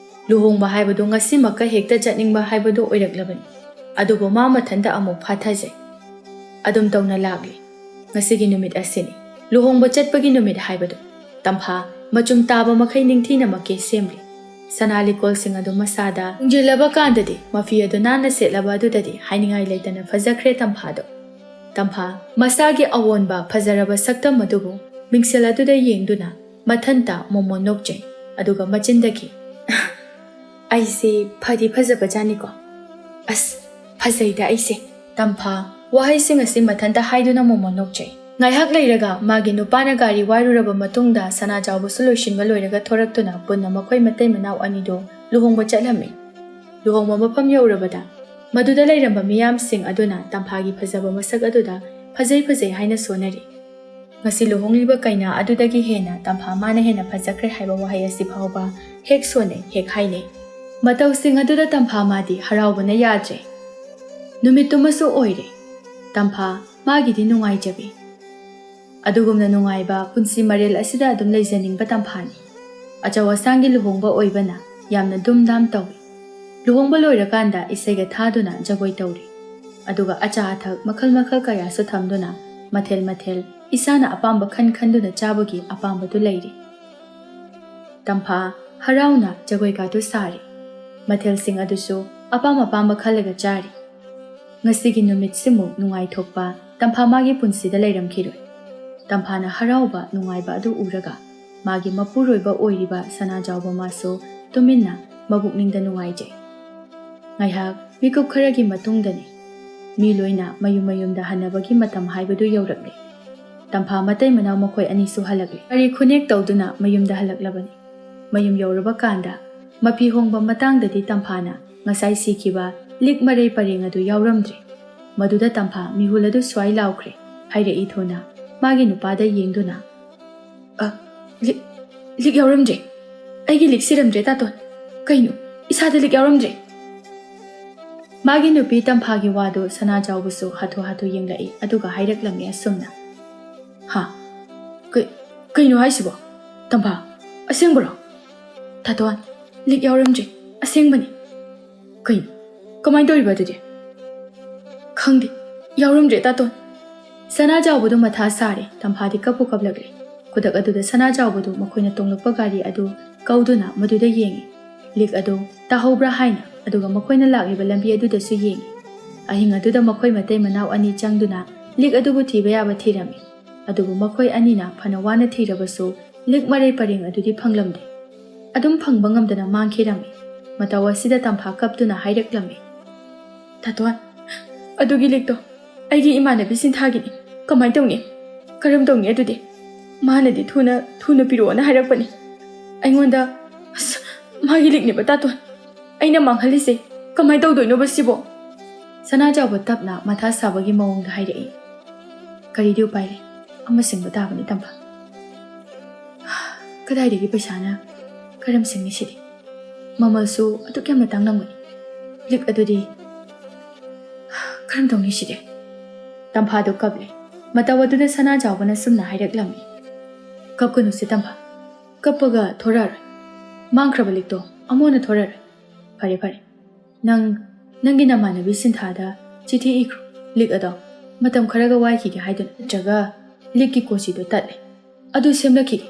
ꯂꯨꯍꯣꯡꯕ ꯍꯥꯏꯕꯗꯨ ꯉꯁꯤꯃꯛꯀ ꯍꯦꯛꯇ ꯆꯠꯅꯤꯡꯕ ꯍꯥꯏꯕꯗꯨ ꯑꯣꯏꯔꯛꯂꯕꯅꯤ꯫ ꯑꯗꯨꯕꯨ ꯃꯥ ꯃꯊꯟꯇ ꯑꯃꯨꯛ ꯐꯥꯊꯖꯩ꯫ ꯑꯗꯨꯝ ꯇꯧꯅ ꯂꯥꯛꯂꯤ꯫ ꯉꯁꯤꯒꯤ ꯅꯨꯃꯤꯠ ꯑꯁꯤꯅꯤ꯫ ꯂꯨꯍꯣꯡꯕ ꯆꯠꯄꯒꯤ ꯅꯨꯃꯤꯠ ꯍꯥꯏꯕꯗꯨ꯫ ꯇꯝꯐꯥ ꯃꯆꯨꯝ ꯇꯥꯕ ꯃꯈꯩ ꯅꯤꯡꯊꯤꯅꯃꯛꯀꯤ ꯁꯦꯝꯂꯤ꯫ ꯁꯅꯥ ꯂꯤꯛꯀꯣꯜꯁꯤꯡ ꯑꯗꯨ ꯃꯁꯥꯗ ꯎꯝꯖꯤꯜꯂꯕ ꯀꯥꯟꯗꯗꯤ ꯃꯐꯤ ꯑꯗꯨ ꯅꯥꯟꯅ ꯁꯦꯠꯂꯕ ꯑꯗꯨꯗꯗꯤ ꯍꯥꯏꯅꯤꯡꯉꯥꯏ ꯂꯩꯇꯅ ꯐꯖꯈ꯭ꯔꯦ ꯇꯝꯐꯥꯗꯣ꯫ ꯇꯝꯐꯥ ꯃꯁꯥꯒꯤ ꯑꯑꯣꯟꯕ ꯐꯖꯔꯕ ꯁꯛꯇꯝ ꯑꯗꯨꯕꯨ ꯃꯤꯡꯁꯦꯜ ꯑꯗꯨꯗ ꯌꯦꯡꯗꯨꯅ ꯃꯊꯟꯇ ꯃꯣꯃꯣꯟ ꯅꯣꯛꯆꯩ꯫ ꯑꯗꯨꯒ ꯃꯆꯤꯟꯗꯒꯤ, "ꯑꯩꯁꯦ ꯐꯗꯤ ꯐꯖꯕꯖꯥꯠꯅꯤꯀꯣ꯫ ꯑꯁ, ꯐꯖꯩꯗ ꯑꯩꯁꯦ꯫" ꯇꯝꯐꯥ ꯋꯥꯍꯩꯁꯤꯡ ꯑꯁꯤ ꯃꯊꯟꯇ ꯍꯥꯏꯗꯨꯅ ꯃꯣꯃꯣꯟ ꯅꯣꯛꯆꯩ꯫ ꯉꯥꯏꯍꯥꯛ ꯂꯩꯔꯒ ꯃꯥꯒꯤ ꯅꯨꯄꯥꯅ ꯒꯥꯔꯤ ꯋꯥꯏꯔꯨꯔꯕ ꯃꯇꯨꯡꯗ ꯁꯅꯥꯖꯥꯎꯕꯁꯨ ꯂꯣꯏꯁꯤꯟꯕ ꯂꯣꯏꯔꯒ ꯊꯣꯔꯛꯇꯨꯅ ꯄꯨꯟꯅ ꯃꯈꯣꯏ ꯃꯇꯩ ꯃꯅꯥꯎ ꯑꯅꯤꯗꯨ ꯂꯨꯍꯣꯡꯕ ꯆꯠꯂꯝꯃꯤ꯫ ꯂꯨꯍꯣꯡꯕ ꯃꯐꯝ ꯌꯧꯔꯕꯗ ꯃꯗꯨꯗ ꯂꯩꯔꯝꯕ ꯃꯤꯌꯥꯝꯁꯤꯡ ꯑꯗꯨꯅ ꯇꯝꯐꯥꯒꯤ ꯐꯖꯕ ꯃꯁꯛ ꯑꯗꯨꯗ "ꯐꯖꯩ, ꯐꯖꯩ" ꯍꯥꯏꯅ ꯁꯣꯟꯅꯔꯤ꯫ ꯉꯁꯤ ꯂꯨꯍꯣꯡꯂꯤꯕ ꯀꯩꯅꯥ ꯑꯗꯨꯗꯒꯤ ꯍꯦꯟꯅ ꯇꯝꯐꯥ ꯃꯥꯅ ꯍꯦꯟꯅ ꯐꯖꯈ꯭ꯔꯦ ꯍꯥꯏꯕ ꯋꯥꯍꯩ ꯑꯁꯤ ꯐꯥꯎꯕ ꯍꯦꯛ ꯁꯣꯟꯅꯩ, ꯍꯦꯛ ꯍꯥꯏꯅꯩ꯫ ꯃꯇꯧꯁꯤꯡ ꯑꯗꯨꯗ ꯇꯝꯐꯥ ꯃꯥꯗꯤ ꯍꯔꯥꯎꯕꯅ ꯌꯥꯗ꯭ꯔꯦ꯫ ꯅꯨꯃꯤꯠꯇꯨꯃꯁꯨ ꯑꯣꯏꯔꯦ꯫ ꯇꯝꯐꯥ ꯃꯥꯒꯤꯗꯤ ꯅꯨꯡꯉꯥꯏꯖꯕꯤ꯫ ꯑꯗꯨꯒꯨꯝꯅ ꯅꯨꯡꯉꯥꯏꯕ ꯄꯨꯟꯁꯤ ꯃꯔꯦꯜ ꯑꯁꯤꯗ ꯑꯗꯨꯝ ꯂꯩꯖꯅꯤꯡꯕ ꯇꯝꯐꯥꯅꯤ꯫ ꯑꯆꯧ ꯑꯁꯥꯡꯒꯤ ꯂꯨꯍꯣꯡꯕ ꯑꯣꯏꯕꯅ ꯌꯥꯝꯅ ꯗꯨꯝ ꯗꯥꯝ ꯇꯧꯏ꯫ ꯂꯨꯍꯣꯡꯕ ꯂꯣꯏꯔꯀꯥꯟꯗ ꯏꯁꯩꯒ ꯊꯥꯗꯨꯅ ꯖꯒꯣꯏ ꯇꯧꯔꯤ꯫ ꯑꯗꯨꯒ ꯑꯆꯥ ꯑꯊꯛ ꯃꯈꯜ ꯃꯈꯜ ꯀꯌꯥꯁꯨ ꯊꯝꯗꯨꯅ ꯃꯊꯦꯜ ꯃꯊꯦꯜ ꯏꯁꯥꯅ ꯑꯄꯥꯝꯕ ꯈꯟ ꯈꯟꯗꯨꯅ ꯆꯥꯕꯒꯤ ꯑꯄꯥꯝꯕꯗꯨ ꯂꯩꯔꯤ꯫ ꯇꯝꯐꯥ ꯍꯔꯥꯎꯅ ꯖꯒꯣꯏ ꯀꯥꯗꯨ ꯁꯥꯔꯤ꯫ ꯃꯊꯦꯜꯁꯤꯡ ꯑꯗꯨꯁꯨ ꯑꯄꯥꯝ ꯑꯄꯥꯝꯕ ꯈꯜꯂꯒ ꯆꯥꯔꯤ꯫ ꯉꯁꯤꯒꯤ ꯅꯨꯃꯤꯠꯁꯤꯃꯨꯛ ꯅꯨꯡꯉꯥꯏꯊꯣꯛꯄ ꯇꯝꯐꯥ ꯃꯥꯒꯤ ꯄꯨꯟꯁꯤꯗ ꯂꯩꯔꯝꯈꯤꯔꯣꯏ꯫ ꯇꯝꯐꯥꯅ ꯍꯔꯥꯎꯕ ꯅꯨꯡꯉꯥꯏꯕ ꯑꯗꯨ ꯎꯔꯒ ꯃꯥꯒꯤ ꯃꯄꯨꯔꯣꯏꯕ ꯑꯣꯏꯔꯤꯕ ꯁꯅꯥꯖꯥꯎꯕ ꯃꯥꯁꯨ ꯇꯨꯃꯤꯟꯅ ꯃꯕꯨꯛꯅꯤꯡꯗ ꯅꯨꯡꯉꯥꯏꯖꯩ꯫ ꯉꯥꯏꯍꯥꯛ ꯃꯤꯀꯨꯞ ꯈꯔꯒꯤ ꯃꯇꯨꯡꯗꯅꯤ꯫ ꯃꯤ ꯂꯣꯏꯅ ꯃꯌꯨꯝ ꯃꯌꯨꯝꯗ ꯍꯟꯅꯕꯒꯤ ꯃꯇꯝ ꯍꯥꯏꯕꯗꯨ ꯌꯧꯔꯛꯂꯦ꯫ ꯇꯝꯐꯥ ꯃꯇꯩ ꯃꯅꯥꯎ ꯃꯈꯣꯏ ꯑꯅꯤꯁꯨ ꯍꯜꯂꯛꯂꯦ꯫ ꯒꯥꯔꯤ ꯈꯨꯅꯦꯛ ꯇꯧꯗꯨꯅ ꯃꯌꯨꯝꯗ ꯍꯜꯂꯛꯂꯕꯅꯤ꯫ ꯃꯌꯨꯝ ꯌꯧꯔꯕ ꯀꯥꯟꯗ ꯃꯐꯤ ꯍꯣꯡꯕ ꯃꯇꯥꯡꯗꯗꯤ ꯇꯝꯐꯥꯅ ꯉꯁꯥꯏ ꯁꯤꯈꯤꯕ ꯂꯤꯛ ꯃꯔꯩ ꯄꯔꯦꯡ ꯑꯗꯨ ꯌꯥꯎꯔꯝꯗ꯭ꯔꯦ꯫ ꯃꯗꯨꯗ ꯇꯝꯐꯥ ꯃꯤꯍꯨꯜ ꯑꯗꯨ ꯁ꯭ꯋꯥꯏ ꯂꯥꯎꯈ꯭ꯔꯦ꯫ ꯍꯥꯏꯔꯛꯏ ꯊꯨꯅ ꯃꯥꯒꯤ ꯅꯨꯄꯥꯗ ꯌꯦꯡꯗꯨꯅ, "ꯑ, ꯂꯤꯛ, ꯂꯤꯛ ꯌꯥꯎꯔꯝꯗ꯭ꯔꯦ꯫ ꯑꯩꯒꯤ ꯂꯤꯛ ꯁꯤꯔꯝꯗ꯭ꯔꯦ ꯇꯥꯇꯣꯟ꯫ ꯀꯩꯅꯣ, ꯏꯁꯥꯗ ꯂꯤꯛ ꯌꯥꯎꯔꯝꯗ꯭ꯔꯦ?" ꯃꯥꯒꯤ ꯅꯨꯄꯤ ꯇꯝꯐꯥꯒꯤ ꯋꯥꯗꯨ ꯁꯅꯥꯖꯥꯎꯕꯁꯨ ꯍꯥꯊꯨ ꯍꯥꯊꯨ ꯌꯦꯡꯂꯛꯏ, ꯑꯗꯨꯒ ꯍꯥꯏꯔꯛꯂꯝꯃꯤ ꯑꯁꯨꯝꯅ, "ꯍꯥ? ꯀꯩ-, ꯀꯩꯅꯣ ꯍꯥꯏꯁꯤꯕꯣ? ꯇꯝꯐꯥ, ꯑꯁꯦꯡꯕꯔꯣ?" "ꯇꯥꯇꯣꯟ, ꯂꯤꯛ ꯌꯥꯎꯔꯝꯗ꯭ꯔꯦ, ꯑꯁꯦꯡꯕꯅꯤ꯫" "ꯀꯩꯅꯣ? ꯀꯃꯥꯏꯅ ꯇꯧꯔꯤꯕ ꯑꯗꯨꯗꯤ?" "ꯈꯪꯗꯦ, ꯌꯥꯎꯔꯝꯗ꯭ꯔꯦ ꯇꯥꯇꯣꯟ꯫" ꯁꯅꯥꯖꯥꯎꯕꯗꯨ ꯃꯊꯥ ꯁꯥꯔꯦ, ꯇꯝꯐꯥꯗꯤ ꯀꯞꯄꯨ ꯀꯞꯂꯛꯂꯦ꯫ ꯈꯨꯗꯛ ꯑꯗꯨꯗ ꯁꯅꯥꯖꯥꯎꯕꯗꯨ ꯃꯈꯣꯏꯅ ꯇꯣꯡꯂꯛꯄ ꯒꯥꯔꯤ ꯑꯗꯨ ꯀꯧꯗꯨꯅ ꯃꯗꯨꯗ ꯌꯦꯡꯉꯤ꯫ ꯂꯤꯛ ꯑꯗꯨ ꯇꯥꯍꯧꯕ꯭ꯔꯥ ꯍꯥꯏꯅ, ꯑꯗꯨꯒ ꯃꯈꯣꯏꯅ ꯂꯥꯛꯂꯤꯕ ꯂꯝꯕꯤ ꯑꯗꯨꯗꯁꯨ ꯌꯦꯡꯉꯤ꯫ ꯑꯍꯤꯡ ꯑꯗꯨꯗ ꯃꯈꯣꯏ ꯃꯇꯩ ꯃꯅꯥꯎ ꯑꯅꯤ ꯆꯪꯗꯨꯅ ꯂꯤꯛ ꯑꯗꯨꯕꯨ ꯊꯤꯕ ꯌꯥꯕ ꯊꯤꯔꯝꯃꯤ꯫ ꯑꯗꯨꯕꯨ ꯃꯈꯣꯏ ꯑꯅꯤꯅ ꯐꯅ ꯋꯥꯅ ꯊꯤꯔꯕꯁꯨ ꯂꯤꯛ ꯃꯔꯩ ꯄꯔꯦꯡ ꯑꯗꯨꯗꯤ ꯐꯪꯂꯝꯗꯦ꯫ ꯑꯗꯨꯝ ꯐꯪꯕ ꯉꯝꯗꯅ ꯃꯥꯡꯈꯤꯔꯝꯃꯤ꯫ ꯃꯇꯧ ꯑꯁꯤꯗ ꯇꯝꯐꯥ ꯀꯞꯇꯨꯅ ꯍꯥꯏꯔꯛꯂꯝꯃꯤ, "ꯇꯥꯇꯣꯟ, ꯑꯗꯨꯒꯤ ꯂꯤꯛꯇꯣ ꯑꯩꯒꯤ ꯏꯃꯥꯟꯅꯕꯤ ꯁꯤꯟꯊꯥꯒꯤꯅꯤ꯫ ꯀꯃꯥꯏꯅ ꯇꯧꯅꯤ? ꯀꯔꯝ ꯇꯧꯅꯤ ꯑꯗꯨꯗꯤ? ꯃꯥꯅꯗꯤ ꯊꯨꯅ, ꯊꯨꯅ ꯄꯤꯔꯛꯑꯣꯅ ꯍꯥꯏꯔꯛꯄꯅꯤ꯫ ꯑꯩꯉꯣꯟꯗ, ꯑꯁ, ꯃꯥꯒꯤ ꯂꯤꯛꯅꯦꯕ ꯇꯥꯇꯣꯟ꯫ ꯑꯩꯅ ꯃꯥꯡꯍꯜꯂꯤꯁꯦ꯫ ꯀꯃꯥꯏꯅ ꯇꯧꯗꯣꯏꯅꯣꯕ ꯁꯤꯕꯣ?" ꯁꯅꯥꯖꯥꯎꯕ ꯇꯞꯅ ꯃꯊꯥ ꯁꯥꯕꯒꯤ ꯃꯑꯣꯡꯗ ꯍꯥꯏꯔꯛꯏ꯫ "ꯀꯔꯤꯗꯤ ꯎꯄꯥꯏ ꯂꯩ? ꯑꯃ ꯁꯤꯡꯕ ꯇꯥꯕꯅꯤ ꯇꯝꯐꯥ꯫ ꯀꯗꯥꯏꯗꯒꯤ ꯄꯩꯁꯥꯅ ꯀꯔꯝ ꯁꯤꯡꯅꯤ ꯁꯤꯗꯤ? ꯃꯃꯜꯁꯨ ꯑꯗꯨꯛ ꯌꯥꯝꯅ ꯇꯥꯡꯂꯝꯒꯅꯤ꯫ ꯂꯤꯛ ꯑꯗꯨꯗꯤ ꯀꯔꯝ ꯇꯧꯅꯤ ꯁꯤꯗꯤ?" ꯇꯝꯐꯥꯗꯨ ꯀꯞꯂꯦ꯫ ꯃꯇꯧ ꯑꯗꯨꯗ ꯁꯅꯥꯖꯥꯎꯕꯅ ꯁꯨꯝꯅ ꯍꯥꯏꯔꯛꯂꯝꯃꯤ, "ꯀꯞꯀꯅꯨꯁꯦ ꯇꯝꯐꯥ꯫ ꯀꯞꯄꯒ ꯊꯣꯔꯛꯑꯔꯣꯏ꯫ ꯃꯥꯡꯈ꯭ꯔꯕ ꯂꯤꯛꯇꯣ ꯑꯃꯨꯛ ꯍꯟꯅ ꯊꯣꯔꯛꯑꯔꯣꯏ꯫ ꯐꯔꯦ, ꯐꯔꯦ꯫ ꯅꯪ, ꯅꯪꯒꯤ ꯅꯃꯥꯟꯅꯕꯤ ꯁꯤꯟꯊꯥꯗ ꯆꯤꯊꯤ ꯏꯈ꯭ꯔꯣ꯫ ꯂꯤꯛ ꯑꯗꯣ ꯃꯇꯝ ꯈꯔꯒ ꯋꯥꯏꯈꯤꯒꯦ ꯍꯥꯏꯗꯨꯅ, ꯅꯠꯇ꯭ꯔꯒ ꯂꯤꯛꯀꯤ ꯀꯣꯆꯤꯗꯣ ꯇꯠꯂꯦ꯫ ꯑꯗꯨ ꯁꯦꯝꯂꯛꯈꯤꯒꯦ꯫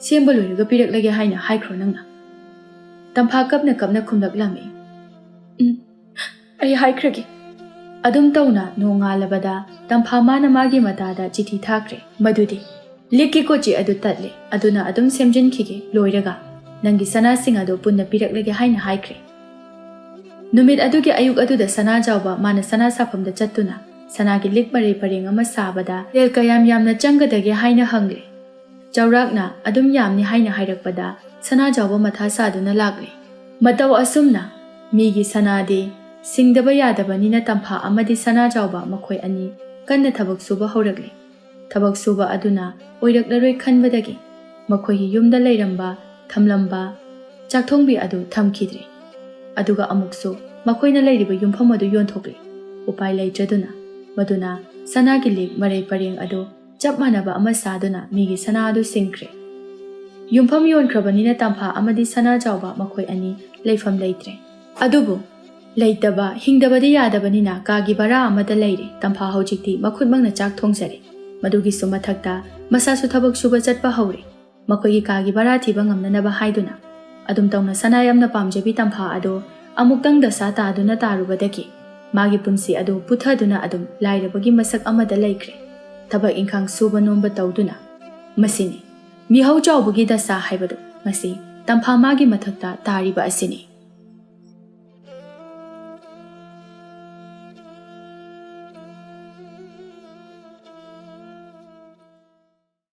ꯁꯦꯝꯕ ꯂꯣꯏꯔꯒ ꯄꯤꯔꯛꯂꯒꯦ ꯍꯥꯏꯅ ꯍꯥꯏꯈ꯭ꯔꯣ ꯅꯪꯅ꯫" ꯇꯝꯐꯥ ꯀꯞꯅ ꯀꯞꯅ ꯈꯨꯝꯂꯛꯂꯝꯃꯤ, "ꯎꯝ, ꯑꯩ ꯍꯥꯏꯈ꯭ꯔꯒꯦ꯫" ꯑꯗꯨꯝ ꯇꯧꯅ ꯅꯣꯡꯉꯥꯜꯂꯕꯗ ꯇꯝꯐꯥ ꯃꯥꯅ ꯃꯥꯒꯤ ꯃꯇꯥꯗ ꯆꯤꯊꯤ ꯊꯥꯈ꯭ꯔꯦ꯫ ꯃꯗꯨꯗꯤ, "ꯂꯤꯛꯀꯤ ꯀꯣꯆꯤ ꯑꯗꯨ ꯇꯠꯂꯦ, ꯑꯗꯨꯅ ꯑꯗꯨꯝ ꯁꯦꯝꯖꯤꯟꯈꯤꯒꯦ, ꯂꯣꯏꯔꯒ ꯅꯪꯒꯤ ꯁꯅꯥꯁꯤꯡ ꯑꯗꯨ ꯄꯨꯟꯅ ꯄꯤꯔꯛꯂꯒꯦ" ꯍꯥꯏꯅ ꯍꯥꯏꯈ꯭ꯔꯦ꯫ ꯅꯨꯃꯤꯠ ꯑꯗꯨꯒꯤ ꯑꯌꯨꯛ ꯑꯗꯨꯗ ꯁꯅꯥꯖꯥꯎꯕ ꯃꯥꯅ ꯁꯅꯥ ꯁꯥꯐꯝꯗ ꯆꯠꯇꯨꯅ ꯁꯅꯥꯒꯤ ꯂꯤꯛ ꯃꯔꯩ ꯄꯔꯦꯡ ꯑꯃ ꯁꯥꯕꯗ ꯁꯦꯜ ꯀꯌꯥꯝ ꯌꯥꯝꯅ ꯆꯪꯒꯗꯒꯦ ꯍꯥꯏꯅ ꯍꯪꯂꯦ꯫ ꯆꯥꯎꯔꯥꯛꯅ ꯑꯗꯨꯝ ꯌꯥꯝꯅꯤ ꯍꯥꯏꯅ ꯍꯥꯏꯔꯛꯄꯗ ꯁꯅꯥꯖꯥꯎꯕ ꯃꯊꯥ ꯁꯥꯗꯨꯅ ꯂꯥꯛꯂꯦ꯫ ꯃꯇꯧ ꯑꯁꯨꯝꯅ ꯃꯤꯒꯤ ꯁꯅꯥꯗꯤ ꯁꯤꯡꯗꯕ ꯌꯥꯗꯕꯅꯤꯅ ꯇꯝꯐꯥ ꯑꯃꯗꯤ ꯁꯅꯥꯖꯥꯎꯕ ꯃꯈꯣꯏ ꯑꯅꯤ ꯀꯟꯅ ꯊꯕꯛ ꯁꯨꯕ ꯍꯧꯔꯛꯂꯦ꯫ ꯊꯕꯛ ꯁꯨꯕ ꯑꯗꯨꯅ ꯑꯣꯏꯔꯛꯂꯔꯣꯏ ꯈꯟꯕꯗꯒꯤ ꯃꯈꯣꯏꯒꯤ ꯌꯨꯝꯗ ꯂꯩꯔꯝꯕ, ꯊꯝꯂꯝꯕ ꯆꯥꯛꯊꯣꯡꯕꯤ ꯑꯗꯨ ꯊꯝꯈꯤꯗ꯭ꯔꯦ꯫ ꯑꯗꯨꯒ ꯑꯃꯨꯛꯁꯨ ꯃꯈꯣꯏꯅ ꯂꯩꯔꯤꯕ ꯌꯨꯝꯐꯝ ꯑꯗꯨ ꯌꯣꯟꯊꯣꯛꯂꯦ꯫ ꯎꯄꯥꯏ ꯂꯩꯇ꯭ꯔꯗꯨꯅ, ꯃꯗꯨꯅ ꯁꯅꯥꯒꯤ ꯂꯤꯛ ꯃꯔꯩ ꯄꯔꯦꯡ ꯑꯗꯨ ꯆꯞ ꯃꯥꯟꯅꯕ ꯑꯃ ꯁꯥꯗꯨꯅ ꯃꯤꯒꯤ ꯁꯅꯥ ꯑꯗꯨ ꯁꯤꯡꯈ꯭ꯔꯦ꯫ ꯌꯨꯝꯐꯝ ꯌꯣꯟꯈ꯭ꯔꯕꯅꯤꯅ ꯇꯝꯐꯥ ꯑꯃꯗꯤ ꯁꯅꯥ ꯆꯥꯎꯕ ꯃꯈꯣꯏ ꯑꯅꯤ ꯂꯩꯐꯝ ꯂꯩꯇ꯭ꯔꯦ꯫ ꯑꯗꯨꯕꯨ ꯂꯩꯇꯕ, ꯍꯤꯡꯗꯕꯗꯤ ꯌꯥꯗꯕꯅꯤꯅ ꯀꯥꯒꯤ ꯚꯔꯥ ꯑꯃꯗ ꯂꯩꯔꯦ꯫ ꯇꯝꯐꯥ ꯍꯧꯖꯤꯛꯇꯤ ꯃꯈꯨꯠꯃꯛꯅ ꯆꯥꯛ ꯊꯣꯡꯖꯔꯦ꯫ ꯃꯗꯨꯒꯤꯁꯨ ꯃꯊꯛꯇ ꯃꯁꯥꯁꯨ ꯊꯕꯛ ꯁꯨꯕ ꯆꯠꯄ ꯍꯧꯔꯦ꯫ ꯃꯈꯣꯏꯒꯤ ꯀꯥꯒꯤ ꯚꯔꯥ ꯊꯤꯕ ꯉꯝꯅꯅꯕ ꯍꯥꯏꯗꯨꯅ꯫ ꯑꯗꯨꯝ ꯇꯧꯅ ꯁꯅꯥ ꯌꯥꯝꯅ ꯄꯥꯝꯖꯕꯤ ꯇꯝꯐꯥ ꯑꯗꯣ ꯑꯃꯨꯛꯇꯪ ꯗꯁꯥ ꯇꯥꯗꯨꯅ ꯇꯥꯔꯨꯕꯗꯒꯤ ꯃꯥꯒꯤ ꯄꯨꯟꯁꯤ ꯑꯗꯨ ꯄꯨꯊꯗꯨꯅ ꯑꯗꯨꯝ ꯂꯥꯏꯔꯕꯒꯤ ꯃꯁꯛ ꯑꯃꯗ ꯂꯩꯈ꯭ꯔꯦ꯫ ꯊꯕꯛ ꯏꯪꯈꯥꯡ ꯁꯨꯕ ꯅꯣꯝꯕ ꯇꯧꯗꯨꯅ꯫ ꯃꯁꯤꯅꯤ ꯃꯤꯍꯧ ꯆꯥꯎꯕꯒꯤ ꯗꯁꯥ ꯍꯥꯏꯕꯗꯨ꯫ ꯃꯁꯤ ꯇꯝꯐꯥ ꯃꯥꯒꯤ ꯃꯊꯛꯇ ꯇꯥꯔꯤꯕ ꯑꯁꯤꯅꯤ꯫